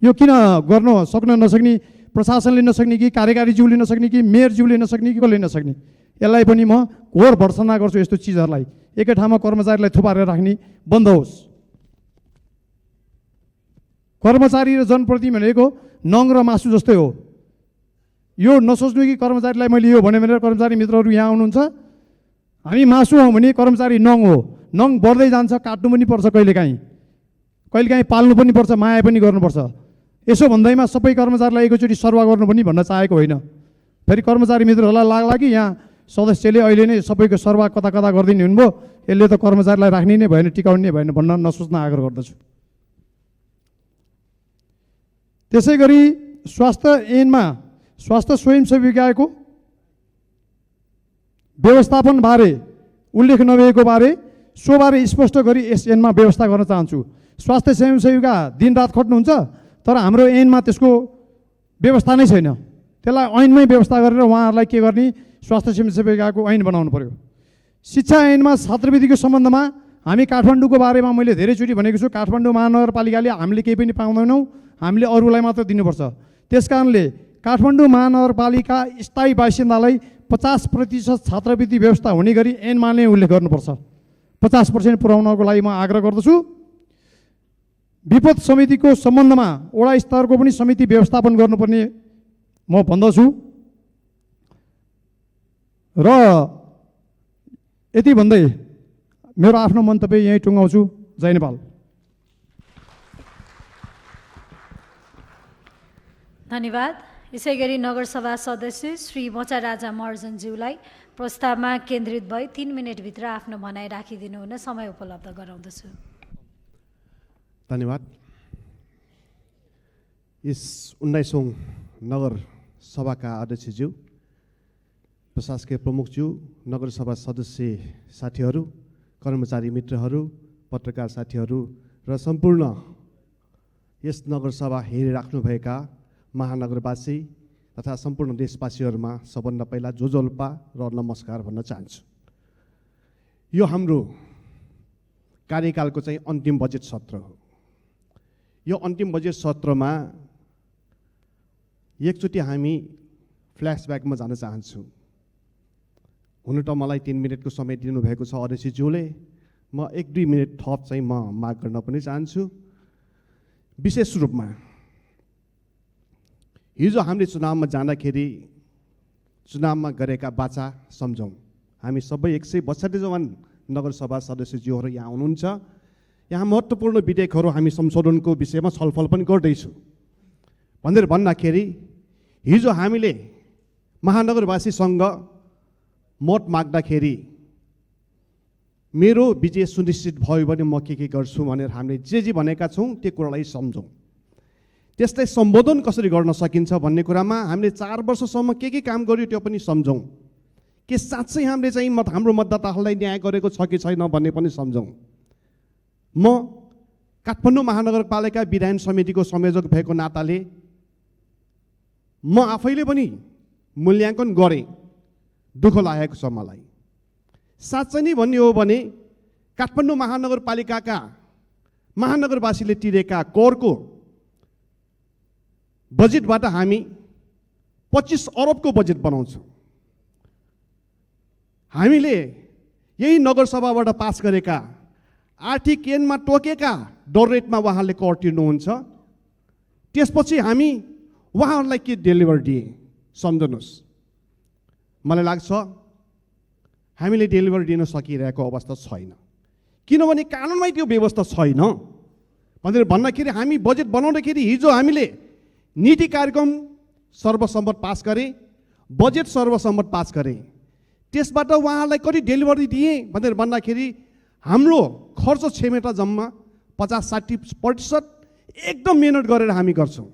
यो किन गर्न सक्न नसक्ने? प्रशासनले नसक्ने कि कार्यकारीज्यूले नसक्ने कि मेयरज्यूले नसक्ने कि कसले नसक्ने? यसलाई पनि म घोर भर्त्सना गर्छु। यस्तो चिजहरूलाई एकै ठाउँमा कर्मचारीलाई थुपारेर राख्ने बन्द होस्। कर्मचारी र जनप्रति भनेको नङ र मासु जस्तै हो। यो नसोच्नु कि कर्मचारीलाई मैले यो भने भनेर कर्मचारी मित्रहरू यहाँ आउनुहुन्छ। हामी मासु हौँ भने कर्मचारी नङ हो। नङ बढ्दै जान्छ, काट्नु पनि पर्छ, कहिलेकाहीँ पाल्नु पनि पर्छ, माया पनि गर्नुपर्छ। यसो भन्दैमा सबै कर्मचारीलाई एकैचोटि सरुवा गर्नु पनि भन्न चाहेको होइन। फेरि कर्मचारी मित्रहरूलाई लाग्ला कि यहाँ सदस्यले अहिले नै सबैको सरुवा कता गरिदिने हुनुभयो, यसले त कर्मचारीलाई राख्ने नै भएन, टिकाउने भएन भन्न नसोच्न आग्रह गर्दछु। त्यसै गरी स्वास्थ्य ऐनमा स्वास्थ्य स्वयंसेविकाको व्यवस्थापनबारे उल्लेख नभएको बारे सोबारे स्पष्ट गरी यस ऐनमा व्यवस्था गर्न चाहन्छु। स्वास्थ्य स्वयंसेविका दिनरात खट्नुहुन्छ, तर हाम्रो ऐनमा त्यसको व्यवस्था नै छैन। त्यसलाई ऐनमै व्यवस्था गरेर उहाँहरूलाई के गर्ने? स्वास्थ्य स्वयंसेविकाको ऐन बनाउनु पर्यो। शिक्षा ऐनमा छात्रवृत्तिको सम्बन्धमा हामी काठमाडौँको बारेमा मैले धेरैचोटि भनेको छु, काठमाडौँ महानगरपालिकाले हामीले केही पनि पाउँदैनौँ, हामीले अरूलाई मात्र दिनुपर्छ। त्यस कारणले काठमाडौँ महानगरपालिका स्थायी बासिन्दालाई 50% छात्रवृत्ति व्यवस्था हुने गरी ऐनमा नै उल्लेख गर्नुपर्छ। 50% पुर्याउनको लागि म आग्रह गर्दछु। विपद समितिको सम्बन्धमा वडा स्तरको पनि समिति व्यवस्थापन गर्नुपर्ने म भन्दछु। र यति भन्दै मेरो आफ्नो मन्तव्य यहीँ टुङ्गाउँछु। जय नेपाल। धन्यवाद। यसै गरी नगरसभा सदस्य श्री मोचा राजा महर्जनज्यूलाई प्रस्तावमा केन्द्रित भई 3 मिनटभित्र आफ्नो भनाइ राखिदिनु हुन समय उपलब्ध गराउँदछु। धन्यवाद। यस 19औं नगर सभाका अध्यक्षज्यू, प्रशासकीय प्रमुखज्यू, नगरसभा सदस्य साथीहरू, कर्मचारी मित्रहरू, पत्रकार साथीहरू र सम्पूर्ण यस नगरसभा हेरिराख्नुभएका महानगरवासी तथा सम्पूर्ण देशवासीहरूमा सबभन्दा पहिला जोजोल्पा र नमस्कार भन्न चाहन्छु। यो हाम्रो कार्यकालको चाहिँ अन्तिम बजेट सत्र हो। यो अन्तिम बजेट सत्रमा एकचोटि हामी फ्ल्यासब्याकमा जान चाहन्छौँ। हुन त मलाई 3 मिनटको समय दिनुभएको छ अध्यक्षज्यूले, म 1-2 मिनट थप चाहिँ म माग गर्न पनि चाहन्छु। विशेष रूपमा हिजो हामीले चुनावमा जाँदाखेरि चुनावमा गरेका बाचा सम्झौँ। हामी सबै 162 जवान नगरसभा सदस्यज्यूहरू यहाँ हुनुहुन्छ। यहाँ महत्त्वपूर्ण विधेयकहरू हामी संशोधनको विषयमा छलफल पनि गर्दैछौँ भनेर भन्दाखेरि हिजो हामीले महानगरवासीसँग मत माग्दाखेरि मेरो विजय सुनिश्चित भयो भने म के गर्छु भनेर हामीले जे भनेका छौँ त्यो कुरालाई सम्झौँ। त्यसलाई सम्बोधन कसरी गर्न सकिन्छ भन्ने कुरामा हामीले 4 वर्षसम्म के काम गर्यो त्यो पनि सम्झौँ। के साँच्चै हामीले चाहिँ हाम्रो मतदाताहरूलाई न्याय गरेको छ कि छैन भन्ने पनि सम्झौँ। म काठमाडौँ महानगरपालिका विधायन समितिको संयोजक भएको नाताले म आफैले पनि मूल्याङ्कन गरेँ। दुःख लागेको छ मलाई। साँच्चै नै भन्ने हो भने काठमाडौँ महानगरपालिकाका महानगरवासीले तिरेका करको बजेटबाट हामी 25 अरबको बजेट बनाउँछौँ। हामीले यही नगरसभाबाट पास गरेका आर्थिक ऐनमा तोकेका दर रेटमा उहाँले कर तिर्नुहुन्छ। त्यसपछि हामी उहाँहरूलाई के डेलिभर दिए सम्झनुहोस्। मलाई लाग्छ हामीले डेलिभर दिन सकिरहेको अवस्था छैन, किनभने कानुनमै त्यो व्यवस्था छैन भनेर भन्दाखेरि हामी बजेट बनाउँदाखेरि हिजो हामीले नीति कार्यक्रम सर्वसम्मत पास गरे, बजेट सर्वसम्मत पास गरे, त्यसबाट उहाँहरूलाई कति डेलिभरी दिए भनेर भन्दाखेरि हाम्रो खर्च क्षमता जम्मा 50-60% एकदम मेहनत गरेर हामी गर्छौँ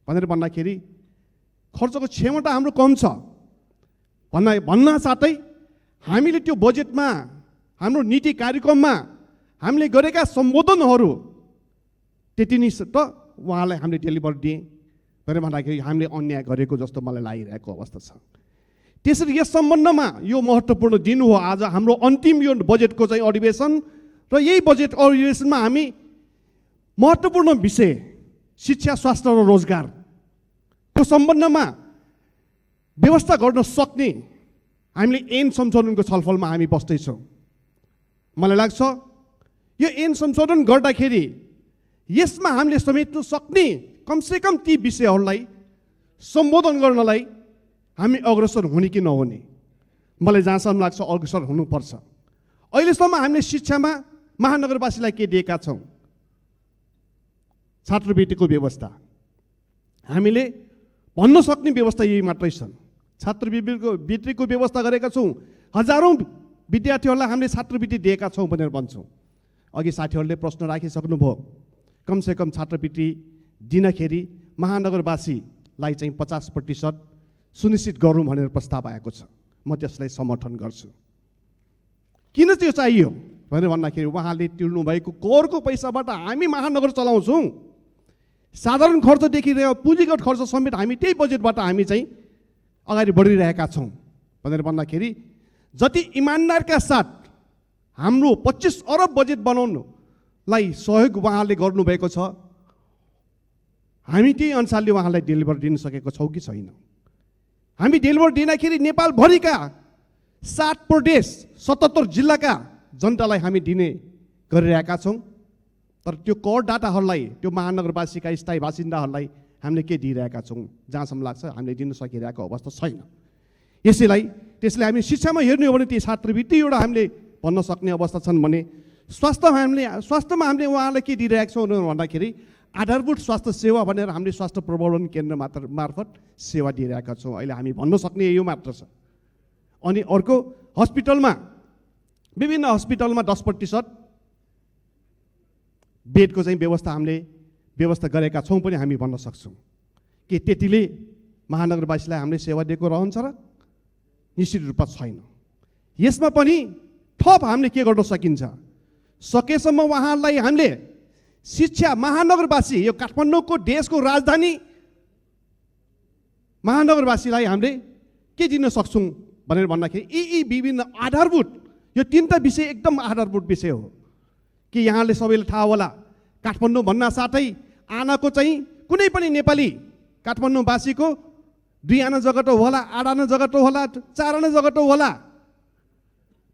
भनेर भन्दाखेरि खर्चको क्षमता हाम्रो कम छ भन्न साथै हामीले त्यो बजेटमा हाम्रो नीति कार्यक्रममा हामीले गरेका सम्बोधनहरू त्यति नै त उहाँलाई हामीले डेलिभर दिए भनेर भन्दाखेरि हामीले अन्याय गरेको जस्तो मलाई लागिरहेको अवस्था छ। त्यसरी यस सम्बन्धमा यो महत्त्वपूर्ण दिन हो आज हाम्रो अन्तिम यो बजेटको चाहिँ अधिवेशन र यही बजेट अधिवेशनमा हामी महत्त्वपूर्ण विषय शिक्षा, स्वास्थ्य र रोजगारको सम्बन्धमा व्यवस्था गर्न सक्ने हामीले ऐन संशोधनको छलफलमा हामी बस्दैछौँ। मलाई लाग्छ यो ऐन संशोधन गर्दाखेरि यसमा हामीले समेट्न सक्ने कमसेकम ती विषयहरूलाई सम्बोधन गर्नलाई हामी अग्रसर हुने कि नहुने, मलाई जहाँसम्म लाग्छ अग्रसर हुनुपर्छ। अहिलेसम्म हामीले शिक्षामा महानगरवासीलाई के दिएका छौँ? छात्रवृत्तिको व्यवस्था हामीले भन्न सक्ने व्यवस्था यही मात्रै छन्। छात्रवृत्तिको व्यवस्था गरेका छौँ, हजारौँ विद्यार्थीहरूलाई हामीले छात्रवृत्ति दिएका छौँ भनेर भन्छौँ। अघि साथीहरूले प्रश्न राखिसक्नुभयो, कमसेकम छात्रवृत्ति दिनखेरि महानगरवासीलाई चाहिँ 50% सुनिश्चित गरौँ भनेर प्रस्ताव आएको छ। म त्यसलाई समर्थन गर्छु। किन त्यो चाहियो भनेर भन्दाखेरि उहाँले तिर्नुभएको करको पैसाबाट हामी महानगर चलाउँछौँ। साधारण खर्चदेखि पुँजीगत खर्च समेत हामी त्यही बजेटबाट हामी चाहिँ अगाडि बढिरहेका छौँ भनेर भन्दाखेरि जति इमान्दारका साथ हाम्रो 25 अरब बजेट बनाउनलाई सहयोग उहाँले गर्नुभएको छ। हामी त्यही अनुसारले उहाँलाई डेलिभर दिन सकेको छौँ कि छैन? हामी डेलिभर दिँदाखेरि नेपालभरिका 7 प्रदेश 77 जिल्लाका जनतालाई हामी दिने गरिरहेका छौँ। तर त्यो कर डाटाहरूलाई त्यो महानगरवासीका स्थायी बासिन्दाहरूलाई हामीले के दिइरहेका छौँ? जहाँसम्म लाग्छ हामीले दिन सकिरहेको अवस्था छैन। त्यसले हामी शिक्षामा हेर्ने हो भने ती छात्रवृत्ति एउटा हामीले भन्न सक्ने अवस्था छन् भने स्वास्थ्यमा हामीले उहाँलाई के दिइरहेका छौँ भन्दाखेरि आधारभूत स्वास्थ्य सेवा भनेर हामीले स्वास्थ्य प्रबन्धन केन्द्र मार्फत सेवा दिइरहेका छौँ। अहिले हामी भन्न सक्ने यो मात्र छ। अनि अर्को हस्पिटलमा विभिन्न हस्पिटलमा 10% बेडको चाहिँ हामीले व्यवस्था गरेका छौँ पनि हामी भन्न सक्छौँ। के त्यतिले महानगरवासीलाई हामीले सेवा दिएको रहन्छ र? निश्चित रूपमा छैन। यसमा पनि थप हामीले के गर्न सकिन्छ? सकेसम्म उहाँहरूलाई हामीले शिक्षा महानगरवासी यो काठमाडौँको देशको राजधानी महानगरवासीलाई हामीले के दिन सक्छौँ भनेर भन्दाखेरि यी विभिन्न आधारभूत यो 3टा विषय एकदम आधारभूत विषय हो कि यहाँले सबैले थाहा होला। काठमाडौँ भन्न साथै आनाको चाहिँ कुनै पनि नेपाली काठमाडौँवासीको 2 आना जग्गा त होला, 8 आना जग्गा त होला, 4 आना जग्गा त होला।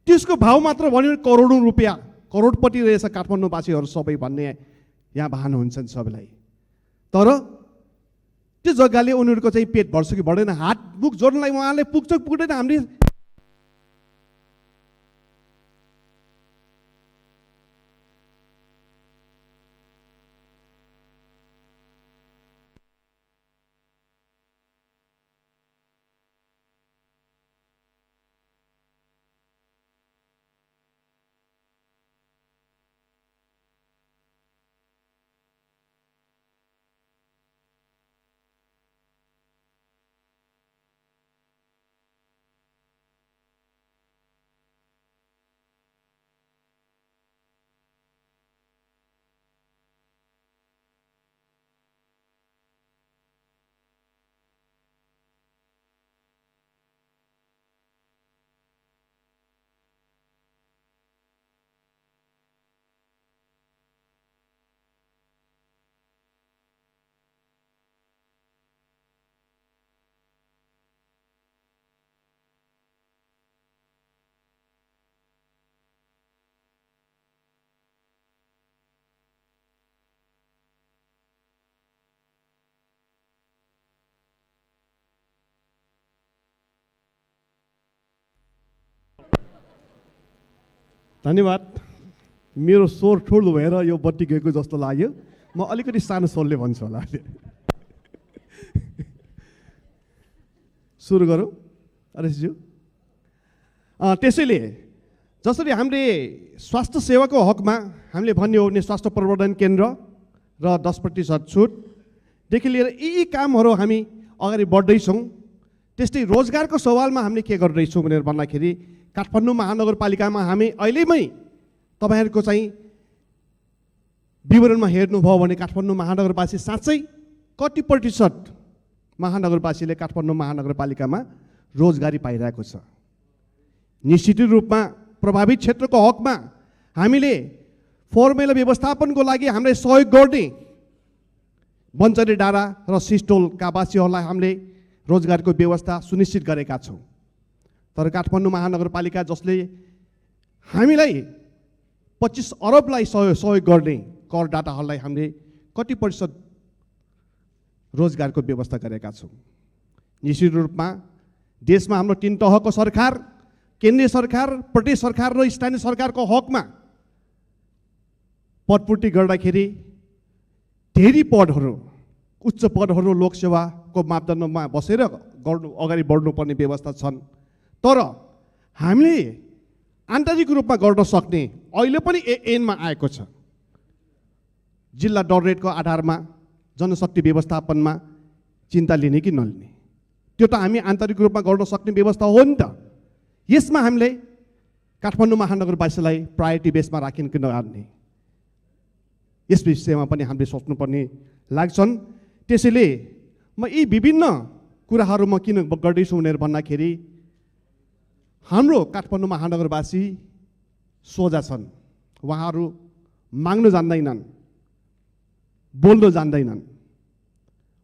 त्यसको भाउ मात्र भन्यो भने करोडौँ रुपियाँ, करोडपति रहेछ काठमाडौँवासीहरू सबै भन्ने यहाँ भान हुन्छन् सबैलाई। तर त्यो जग्गाले उनीहरूको चाहिँ पेट भर्छ कि भर्दैन, हात मुख जोड्नलाई उहाँले पुग्छ पुग्दैन हामीले धन्यवाद। मेरो स्वर ठुलो भएर यो बत्ती गएको जस्तो लाग्यो। म अलिकति सानो स्वरले भन्छु होला। सुरु गरौँ अरेशज्यू। त्यसैले जसरी हामीले स्वास्थ्य सेवाको हकमा हामीले भन्ने हो भने स्वास्थ्य प्रबन्धन केन्द्र र 10% छुटदेखि लिएर यी कामहरू हामी अगाडि बढ्दैछौँ। त्यस्तै रोजगारको सवालमा हामीले के गर्दैछौँ भनेर भन्दाखेरि काठमाडौँ महानगरपालिकामा हामी अहिलेमै तपाईँहरूको चाहिँ विवरणमा हेर्नुभयो भने काठमाडौँ महानगरवासी साँच्चै कति प्रतिशत महानगरवासीले काठमाडौँ महानगरपालिकामा रोजगारी पाइरहेको छ? निश्चित रूपमा प्रभावित क्षेत्रको हकमा हामीले फोहोर मैला व्यवस्थापनको लागि हामीले सहयोग गर्ने बन्चरे डाँडा र सिस्टोलका वासीहरूलाई हामीले रोजगारको व्यवस्था सुनिश्चित गरेका छौँ। तर काठमाडौँ महानगरपालिका जसले हामीलाई 25 अरबलाई सहयोग गर्ने कर डाटाहरूलाई हामीले कति प्रतिशत रोजगारको व्यवस्था गरेका छौँ? निश्चित रूपमा देशमा हाम्रो 3 तहको सरकार, केन्द्रीय सरकार, प्रदेश सरकार र स्थानीय सरकारको हकमा पदपूर्ति गर्दाखेरि धेरै पदहरू, उच्च पदहरू लोकसेवाको मापदण्डमा बसेर अगाडि बढ्नुपर्ने व्यवस्था छन्। तर हामीले आन्तरिक रूपमा गर्न सक्ने अहिले पनि ऐनमा आएको छ। जिल्ला डर रेटको आधारमा जनशक्ति व्यवस्थापनमा चिन्ता लिने कि नलिने, त्यो त हामी आन्तरिक रूपमा गर्न सक्ने व्यवस्था हो नि त। यसमा हामीले काठमाडौँ महानगरवासीलाई प्रायोरिटी बेसमा राखिन् कि नराख्ने, यस विषयमा पनि हामीले सोच्नुपर्ने लाग्छन्। त्यसैले म यी विभिन्न कुराहरू म किन गर्दैछु भनेर भन्दाखेरि हाम्रो काठमाडौँ महानगरवासी सोझा छन्, उहाँहरू माग्न जान्दैनन्, बोल्न जान्दैनन्,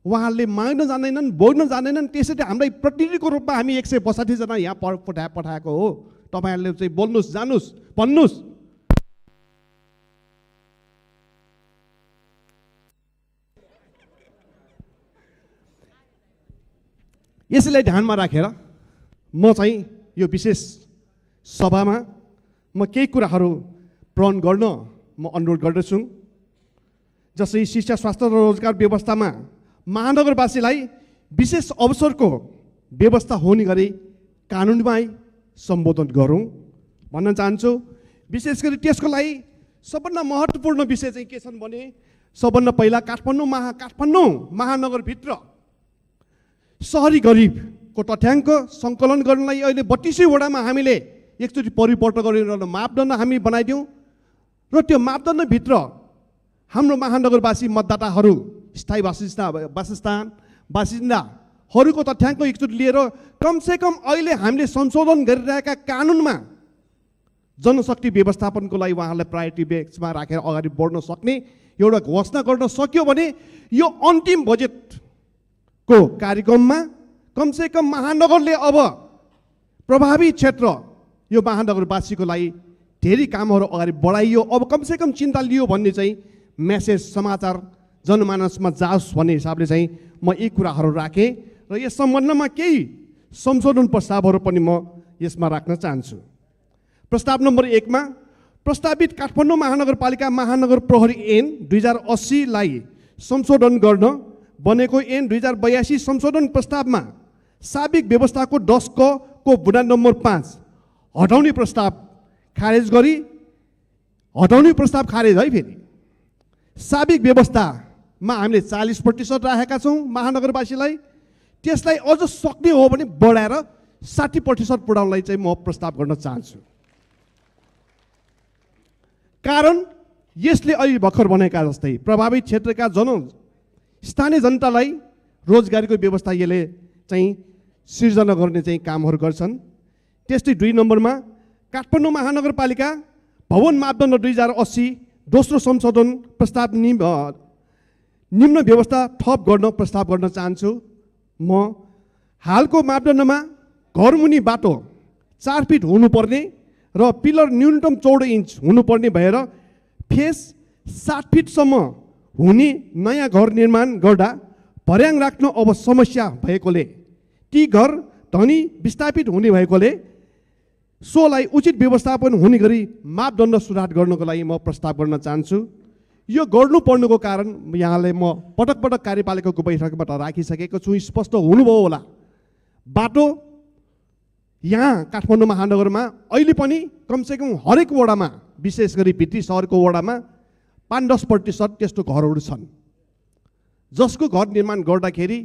उहाँहरूले माग्न जान्दैनन्, बोल्न जान्दैनन्। त्यसैले हाम्रै प्रतिनिधिको रूपमा हामी 162 जना यहाँ पठाएको हो। तपाईँहरूले चाहिँ बोल्नुहोस्, जानुहोस्, भन्नुहोस्। यसैलाई ध्यानमा राखेर म चाहिँ यो विशेष सभामा म केही कुराहरू प्रण गर्न म अनुरोध गर्दछु। जस्तै शिक्षा, स्वास्थ्य र रोजगार व्यवस्थामा महानगरवासीलाई विशेष अवसरको व्यवस्था हुने गरी कानुनमा सम्बोधन गरौँ भन्न चाहन्छु। विशेष गरी त्यसको लागि सबभन्दा महत्त्वपूर्ण विषय चाहिँ के छन् भने, सबभन्दा पहिला काठमाडौँ महानगरभित्र सहरी गरिबको तथ्याङ्क सङ्कलन गर्नलाई अहिले 32 वडामा हामीले एकचोटि परिवर्तन गरेर मापदण्ड हामी बनाइदिउँ र त्यो मापदण्डभित्र हाम्रो महानगरवासी मतदाताहरू, स्थायी बासिन्दाहरूको तथ्याङ्क एकचोटि लिएर कमसेकम अहिले हामीले संशोधन गरिरहेका कानुनमा जनशक्ति व्यवस्थापनको लागि उहाँहरूलाई प्रायोरिटी बेसमा राखेर अगाडि बढ्न सक्ने एउटा घोषणा गर्न सक्यो भने यो अन्तिम बजेटको कार्यक्रममा कमसेकम महानगरले अब प्रभावी क्षेत्र यो महानगरवासीको लागि धेरै कामहरू अगाडि बढाइयो, अब कमसेकम चिन्ता लियो भन्ने चाहिँ मेसेज समाचार जनमानसमा जाओस् भन्ने हिसाबले चाहिँ म यी कुराहरू राखेँ र यस सम्बन्धमा केही संशोधन प्रस्तावहरू पनि म यसमा राख्न चाहन्छु। प्रस्ताव नम्बर 1 मा प्रस्तावित काठमाडौँ महानगरपालिका महानगर प्रहरी ऐन 2080 लाई संशोधन गर्न बनेको ऐन 2082 संशोधन प्रस्तावमा साबिक व्यवस्थाको 10 को बुँदा नम्बर 5 हटाउने प्रस्ताव खारेज गरी, हटाउने प्रस्ताव खारेज है। फेरि साबिक व्यवस्थामा हामीले 40% राखेका छौँ महानगरवासीलाई, त्यसलाई अझ सक्ने हो भने बढाएर 60% पुर्याउनलाई चाहिँ म प्रस्ताव गर्न चाहन्छु। कारण यसले अहिले भर्खर बनेका जस्तै प्रभावित क्षेत्रका स्थानीय जनतालाई रोजगारीको व्यवस्था यसले चाहिँ सिर्जना गर्ने चाहिँ कामहरू गर्छन्। त्यस्तै 2 नम्बरमा काठमाडौँ महानगरपालिका भवन मापदण्ड 2080 दोस्रो संशोधन प्रस्ताव निम्न व्यवस्था थप गर्न प्रस्ताव गर्न चाहन्छु। म हालको मापदण्डमा घरमुनि बाटो 4 फिट हुनुपर्ने र पिलर न्यूनतम 14 इन्च हुनुपर्ने भएर फेस 60 फिटसम्म हुने नयाँ घर निर्माण गर्दा भर्याङ राख्न अब समस्या भएकोले, ती घर धनी विस्थापित हुने भएकोले सोलाई उचित व्यवस्थापन हुने गरी मापदण्ड सुधार गर्नको लागि म प्रस्ताव गर्न चाहन्छु। यो गर्नुपर्नुको कारण यहाँलाई म पटक पटक कार्यपालिकाको बैठकबाट राखिसकेको छु, स्पष्ट हुनुभयो होला। बाटो यहाँ काठमाडौँ महानगरमा अहिले पनि कमसेकम हरेक वडामा, विशेष गरी भित्री सहरको वडामा 5-10% त्यस्तो घरहरू छन् जसको घर निर्माण गर्दाखेरि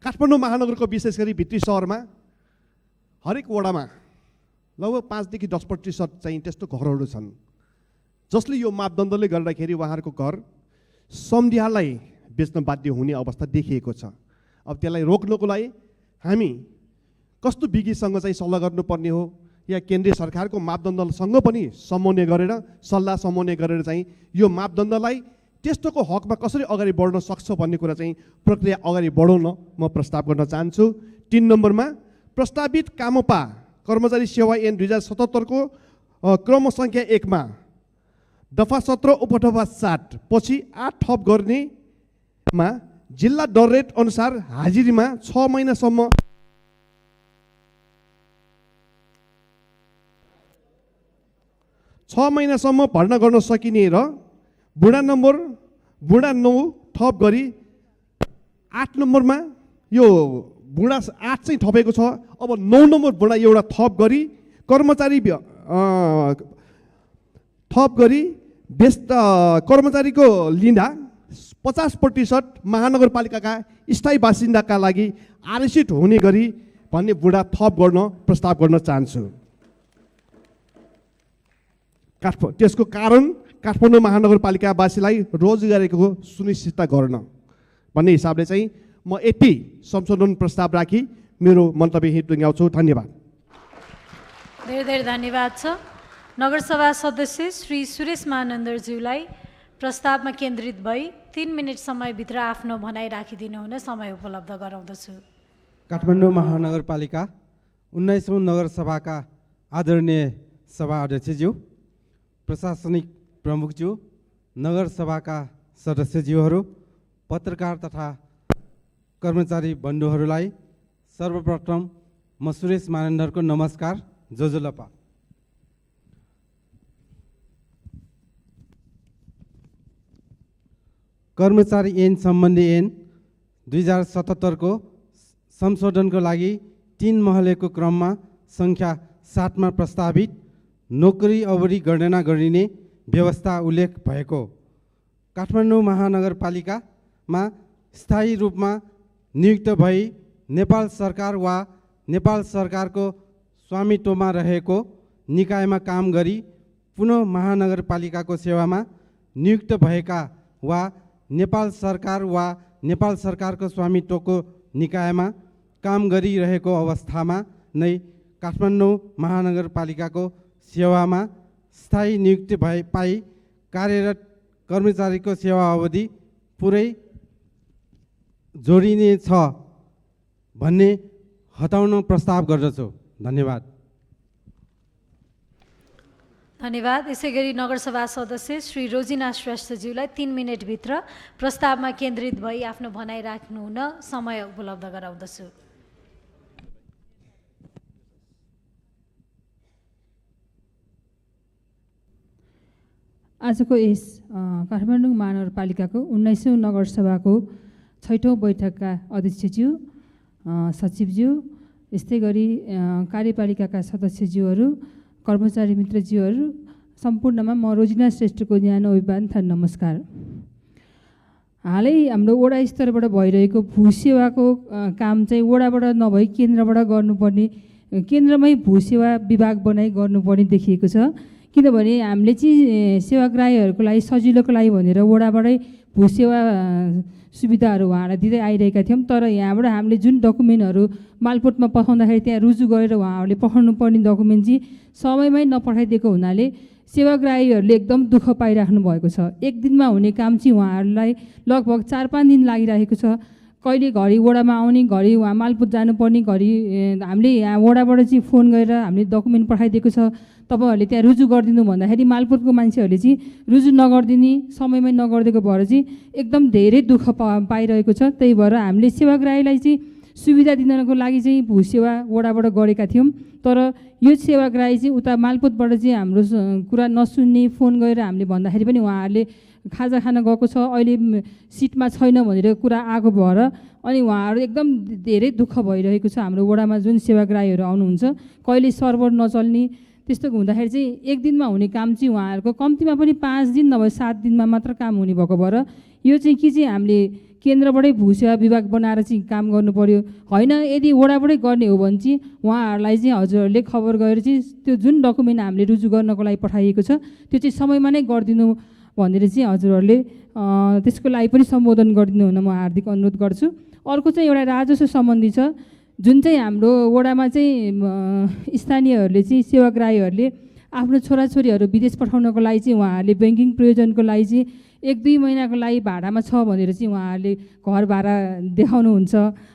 काठमाडौँ महानगरको विशेष गरी भित्री सहरमा हरेक वडामा लगभग 5-10% चाहिँ त्यस्तो घरहरू छन् जसले यो मापदण्डले गर्दाखेरि उहाँहरूको घर सम्झिहालाई बेच्न बाध्य हुने अवस्था देखिएको छ। अब त्यसलाई रोक्नको लागि हामी कस्तो विज्ञसँग चाहिँ सल्लाह गर्नुपर्ने हो या केन्द्रीय सरकारको मापदण्डसँग पनि समन्वय गरेर चाहिँ यो मापदण्डलाई त्यस्तोको हकमा कसरी अगाडि बढ्न सक्छ भन्ने कुरा चाहिँ प्रक्रिया अगाडि बढाउन म प्रस्ताव गर्न चाहन्छु। 3 नम्बरमा प्रस्तावित कामपा कर्मचारी सेवा ऐन 2077 को क्रम सङ्ख्या 1 मा दफा 17 उपदफा 7 पछि 8 थप गर्नेमा जिल्ला दर रेट अनुसार हाजिरीमा 6 महिनासम्म भर्ना गर्न सकिने र बुढा 9 थप गरी 8 नम्बरमा यो बुढा 8 चाहिँ थपेको छ। अब 9 नम्बर बुढा एउटा थप गरी कर्मचारी कर्मचारीको लिँदा 50% महानगरपालिकाका स्थायी बासिन्दाका लागि आरक्षित हुने गरी भन्ने बुढा थप गर्न प्रस्ताव गर्न चाहन्छु। त्यसको कारण काठमाडौँ महानगरपालिकावासीलाई रोजगारीको सुनिश्चितता गर्न भन्ने हिसाबले चाहिँ म यति संशोधन प्रस्ताव राखी मेरो मन्तव्य यही टुङ्ग्याउँछु। धन्यवाद। धेरै धेरै धन्यवाद छ। नगरसभा सदस्य श्री सुरेश महानन्दज्यूलाई प्रस्तावमा केन्द्रित भई 3 मिनट समयभित्र आफ्नो भनाइ राखिदिनु हुन समय उपलब्ध गराउँदछु। काठमाडौँ महानगरपालिका 19औं नगरसभाका आदरणीय सभा अध्यक्षज्यू, प्रशासनिक प्रमुखज्यू, नगरसभाका सदस्यज्यूहरू, पत्रकार तथा कर्मचारी बन्धुहरूलाई सर्वप्रथम म सुरेश मानन्दरको नमस्कार, जोजोलपा। कर्मचारी ऐन सम्बन्धी ऐन 2077 को संशोधनको लागि 3 महलेको क्रममा सङ्ख्या 7 मा प्रस्तावित नोकरी अवधि गणना गरिने व्यवस्था उल्लेख भएको काठमाडौँ महानगरपालिकामा स्थायी रूपमा नियुक्त भई नेपाल सरकार वा नेपाल सरकारको स्वामित्वमा रहेको निकायमा काम गरी पुनः महानगरपालिकाको सेवामा नियुक्त भएका वा नेपाल सरकार वा नेपाल सरकारको स्वामित्वको निकायमा काम गरिरहेको अवस्थामा नै काठमाडौँ महानगरपालिकाको सेवामा स्थायी नियुक्ति पाई कार्यरत कर्मचारीको सेवा अवधि पुरै जोडिने छ भन्ने हटाउन प्रस्ताव गर्दछु। धन्यवाद। धन्यवाद। यसै गरी नगरसभा सदस्य श्री रोजिना श्रेष्ठज्यूलाई 3 मिनटभित्र प्रस्तावमा केन्द्रित भई आफ्नो भनाइ राख्नु हुन समय उपलब्ध गराउँदछु। आजको यस काठमाडौँ महानगरपालिकाको 19औं नगरसभाको 6औं बैठकका अध्यक्षज्यू, सचिवज्यू, यस्तै गरी कार्यपालिकाका सदस्यज्यूहरू, कर्मचारी मित्रज्यूहरू, सम्पूर्णमा म रोजिना श्रेष्ठको न्यानो अभिवादन तथा नमस्कार। हालै हाम्रो वडा स्तरबाट भइरहेको भू सेवाको काम चाहिँ वडाबाट नभई केन्द्रबाट गर्नुपर्ने, केन्द्रमै भू सेवा विभाग बनाई गर्नुपर्ने देखिएको छ। किनभने हामीले चाहिँ सेवाग्राहीहरूको लागि सजिलोको लागि भनेर वडाबाटै भू सेवा सुविधाहरू उहाँहरूलाई दिँदै आइरहेका थियौँ। तर यहाँबाट हामीले जुन डकुमेन्टहरू मालपोतमा पठाउँदाखेरि त्यहाँ रुजु गरेर उहाँहरूले पठाउनु पर्ने डकुमेन्ट चाहिँ समयमै नपठाइदिएको हुनाले सेवाग्राहीहरूले एकदम दुःख पाइराख्नु भएको छ। एक दिनमा हुने काम चाहिँ उहाँहरूलाई लगभग 4-5 दिन लागिरहेको छ। कहिले घरि वडामा आउने, घरि उहाँ मालपोत जानुपर्ने, घरि हामीले यहाँ वडाबाट चाहिँ फोन गरेर हामीले डकुमेन्ट पठाइदिएको छ, तपाईँहरूले त्यहाँ रुजु गरिदिनु भन्दाखेरि मालपोतको मान्छेहरूले चाहिँ रुजु नगरिदिने, समयमै नगरिदिएको भएर चाहिँ एकदम धेरै दुःख पाइरहेको छ। त्यही भएर हामीले सेवाग्राहीलाई चाहिँ सुविधा दिनको लागि चाहिँ भू सेवा वडाबाट गरेका थियौँ। तर यो सेवाग्राही चाहिँ उता मालपोतबाट चाहिँ हाम्रो कुरा नसुन्ने, फोन गरेर हामीले भन्दाखेरि पनि उहाँहरूले खाजा खान गएको छ, अहिले सिटमा छैन भनेर कुरा आएको भएर अनि उहाँहरू एकदम धेरै दुःख भइरहेको छ। हाम्रो वडामा जुन सेवाग्राहीहरू आउनुहुन्छ, कहिले सर्भर नचल्ने, त्यस्तो हुँदाखेरि चाहिँ एक दिनमा हुने काम चाहिँ उहाँहरूको कम्तीमा पनि 5 दिन नभए 7 दिनमा मात्र काम हुने भएको भएर यो चाहिँ के चाहिँ हामीले केन्द्रबाटै भू सेवा विभाग बनाएर चाहिँ काम गर्नु पर्यो। होइन, यदि वडाबाटै गर्ने हो भने चाहिँ उहाँहरूलाई चाहिँ हजुरहरूले खबर गरेर चाहिँ त्यो जुन डकुमेन्ट हामीले रुजु गर्नको लागि पठाइएको छ त्यो चाहिँ समयमा नै गरिदिनु भनेर चाहिँ हजुरहरूले त्यसको लागि पनि सम्बोधन गरिदिनु हुन म हार्दिक अनुरोध गर्छु। अर्को चाहिँ एउटा राजस्व सम्बन्धी छ, जुन चाहिँ हाम्रो वडामा चाहिँ स्थानीयहरूले चाहिँ सेवाग्राहीहरूले आफ्नो छोराछोरीहरू विदेश पठाउनको लागि चाहिँ उहाँहरूले ब्याङ्किङ प्रयोजनको लागि चाहिँ 1-2 महिनाको लागि भाडामा छ भनेर चाहिँ उहाँहरूले घर भाडा देखाउनुहुन्छ।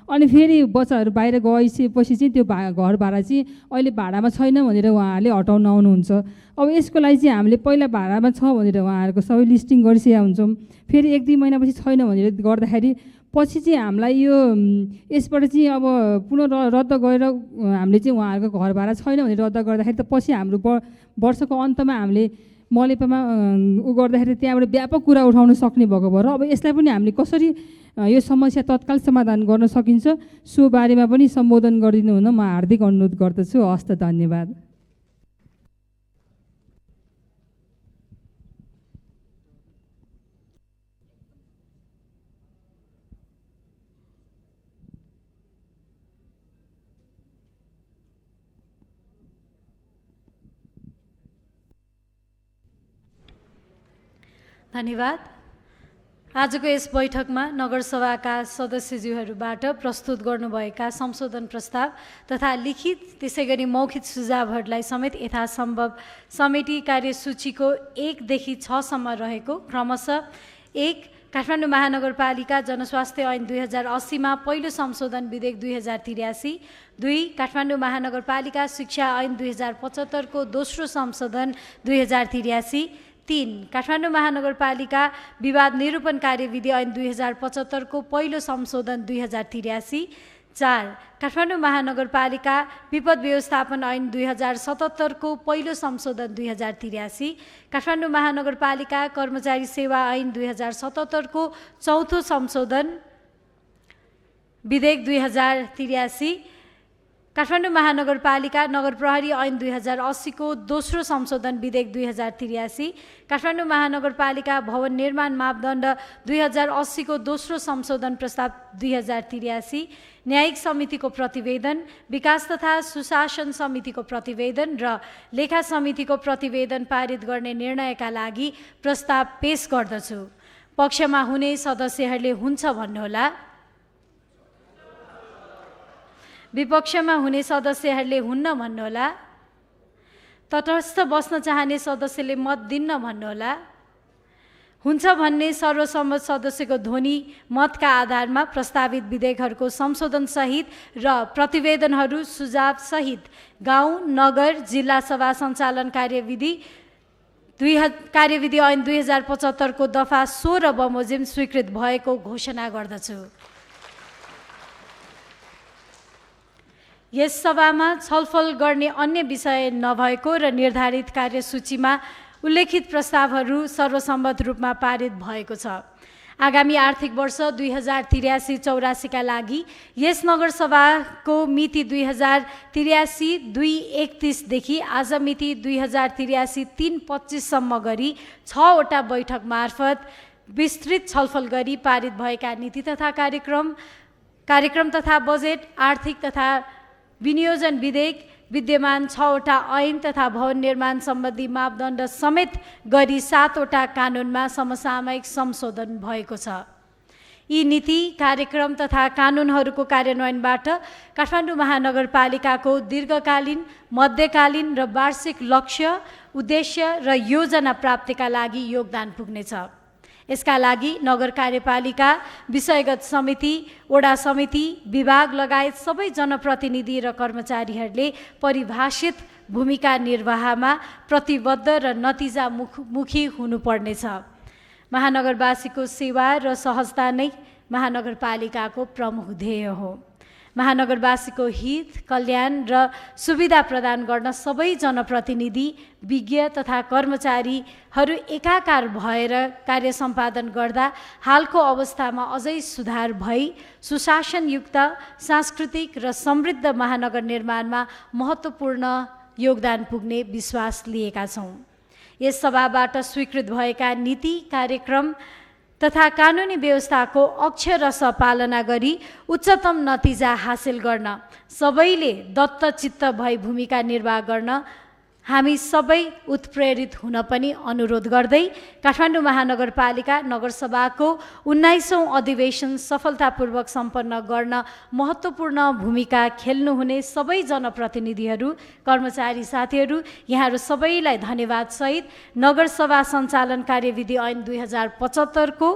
अनि फेरि बच्चाहरू बाहिर गइसकेपछि चाहिँ त्यो घर भाडा चाहिँ अहिले भाडामा छैन भनेर उहाँहरूले हटाउन आउनुहुन्छ। अब यसको लागि चाहिँ हामीले पहिला भाडामा छ भनेर उहाँहरूको सबै लिस्टिङ गरिसकेका हुन्छौँ, फेरि 1-2 महिनापछि छैन भनेर गर्दाखेरि पछि चाहिँ हामीलाई यो यसबाट चाहिँ अब पुनः रद्द गरेर हामीले चाहिँ उहाँहरूको घर भाडा छैन भनेर रद्द गर्दाखेरि त पछि हाम्रो वर्षको अन्तमा हामीले मलेपामा उ गर्दाखेरि त्यहाँबाट व्यापक कुरा उठाउन सक्ने भएको भएर अब यसलाई पनि हामीले कसरी यो समस्या तत्काल समाधान गर्न सकिन्छ सो बारेमा पनि सम्बोधन गरिदिनु हुन म हार्दिक अनुरोध गर्दछु। हस्त धन्यवाद। धन्यवाद। आजको यस बैठकमा नगरसभाका सदस्यज्यूहरूबाट प्रस्तुत गर्नुभएका संशोधन प्रस्ताव तथा लिखित त्यसै गरी मौखिक सुझावहरूलाई समेत यथासम्भव समेटी कार्यसूचीको 1 देखि 6 सम्म रहेको क्रमशः 1 काठमाडौँ महानगरपालिका जनस्वास्थ्य ऐन 2080 मा पहिलो संशोधन विधेयक 2083, 2 काठमाडौँ महानगरपालिका शिक्षा ऐन 2075 को दोस्रो संशोधन 2083, 3 काठमाडौँ महानगरपालिका विवाद निरूपण कार्यविधि ऐन 2075 को पहिलो संशोधन 2083, 4 काठमाडौँ महानगरपालिका विपद व्यवस्थापन ऐन 2077 को पहिलो संशोधन 2083, काठमाडौँ महानगरपालिका कर्मचारी सेवा ऐन 2077 को चौथो संशोधन विधेयक 2083, काठमाडौँ महानगरपालिका नगर प्रहरी ऐन 2080 को दोस्रो संशोधन विधेयक 2083, काठमाडौँ महानगरपालिका भवन निर्माण मापदण्ड 2080 को दोस्रो संशोधन प्रस्ताव 2083, न्यायिक समितिको प्रतिवेदन, विकास तथा सुशासन समितिको प्रतिवेदन र लेखा समितिको प्रतिवेदन पारित गर्ने निर्णयका लागि प्रस्ताव पेश गर्दछु। पक्षमा हुने सदस्यहरूले हुन्छ भन्नुहोला। विपक्षमा हुने सदस्यहरूले हुन्न भन्नुहोला। तटस्थ बस्न चाहने सदस्यले मत दिन्न भन्नुहोला। हुन्छ भन्ने सर्वसम्मत सदस्यको ध्वनि मतका आधारमा प्रस्तावित विधेयकहरूको संशोधन सहित र प्रतिवेदनहरू सुझाव सहित गाउँ नगर जिल्ला सभा सञ्चालन कार्यविधि ऐन 2075 को दफा 16 बमोजिम स्वीकृत भएको घोषणा गर्दछु। यस सभामा छलफल गर्ने अन्य विषय नभएको र निर्धारित कार्यसूचीमा उल्लेखित प्रस्तावहरू सर्वसम्मत रूपमा पारित भएको छ। आगामी आर्थिक वर्ष 2083-84 का लागि यस नगरसभाको मिति 2083-2/31 देखि आज मिति 2083-3/25 सम्म गरी 6 वटा बैठक मार्फत विस्तृत छलफल गरी पारित भएका नीति तथा कार्यक्रम तथा बजेट, आर्थिक तथा विनियोजन विधेयक, विद्यमान 6 वटा ऐन तथा भवन निर्माण सम्बन्धी मापदण्ड समेत गरी 7 वटा कानुनमा समसामयिक संशोधन भएको छ। यी नीति, कार्यक्रम तथा कानुनहरूको कार्यान्वयनबाट काठमाडौँ महानगरपालिकाको दीर्घकालीन, मध्यकालीन र वार्षिक लक्ष्य, उद्देश्य र योजना प्राप्तिका लागि योगदान पुग्नेछ। यसका लागि नगर कार्यपालिका, विषयगत समिति, वडा समिति, विभाग लगायत सबै जनप्रतिनिधि र कर्मचारीहरूले परिभाषित भूमिका निर्वाहमा प्रतिबद्ध र नतिजामुखी हुनुपर्नेछ। महानगरवासीको सेवा र सहजता नै महानगरपालिकाको प्रमुख ध्येय हो। महानगरवासीको हित, कल्याण र सुविधा प्रदान गर्न सबै जनप्रतिनिधि, विज्ञ तथा कर्मचारीहरू एकाकार भएर कार्य सम्पादन गर्दा हालको अवस्थामा अझै सुधार भई सुशासनयुक्त, सांस्कृतिक र समृद्ध महानगर निर्माणमा महत्त्वपूर्ण योगदान पुग्ने विश्वास लिएका छौँ। यस सभाबाट स्वीकृत भएका नीति, कार्यक्रम तथा कानुनी व्यवस्थाको अक्षरश पालना गरी उच्चतम नतिजा हासिल गर्न सबैले दत्तचित्त भई भूमिका निर्वाह गर्न हामी सबै उत्प्रेरित हुन पनि अनुरोध गर्दै काठमाडौँ महानगरपालिका नगरसभाको 19औं अधिवेशन सफलतापूर्वक सम्पन्न गर्न महत्त्वपूर्ण भूमिका खेल्नुहुने सबै जनप्रतिनिधिहरू, कर्मचारी साथीहरू, यहाँहरू सबैलाई धन्यवादसहित नगरसभा सञ्चालन कार्यविधि ऐन 2075 को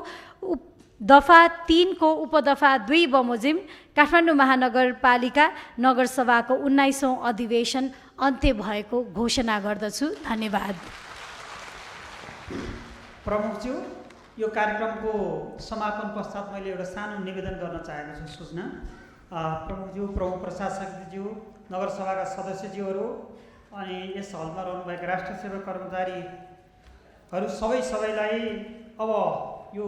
दफा 3 को उपदफा 2 बमोजिम काठमाडौँ महानगरपालिका नगरसभाको 19औं अधिवेशन अन्त्य भएको घोषणा गर्दछु। धन्यवाद। प्रमुखज्यू, यो कार्यक्रमको समापन पश्चात मैले एउटा सानो निवेदन गर्न चाहेको छु। सूचना प्रमुखज्यू, प्रमुख प्रशासकज्यू, नगरसभाका सदस्यज्यूहरू अनि यस हलमा रहनुभएका राष्ट्र सेवा कर्मचारीहरू सबैलाई अब यो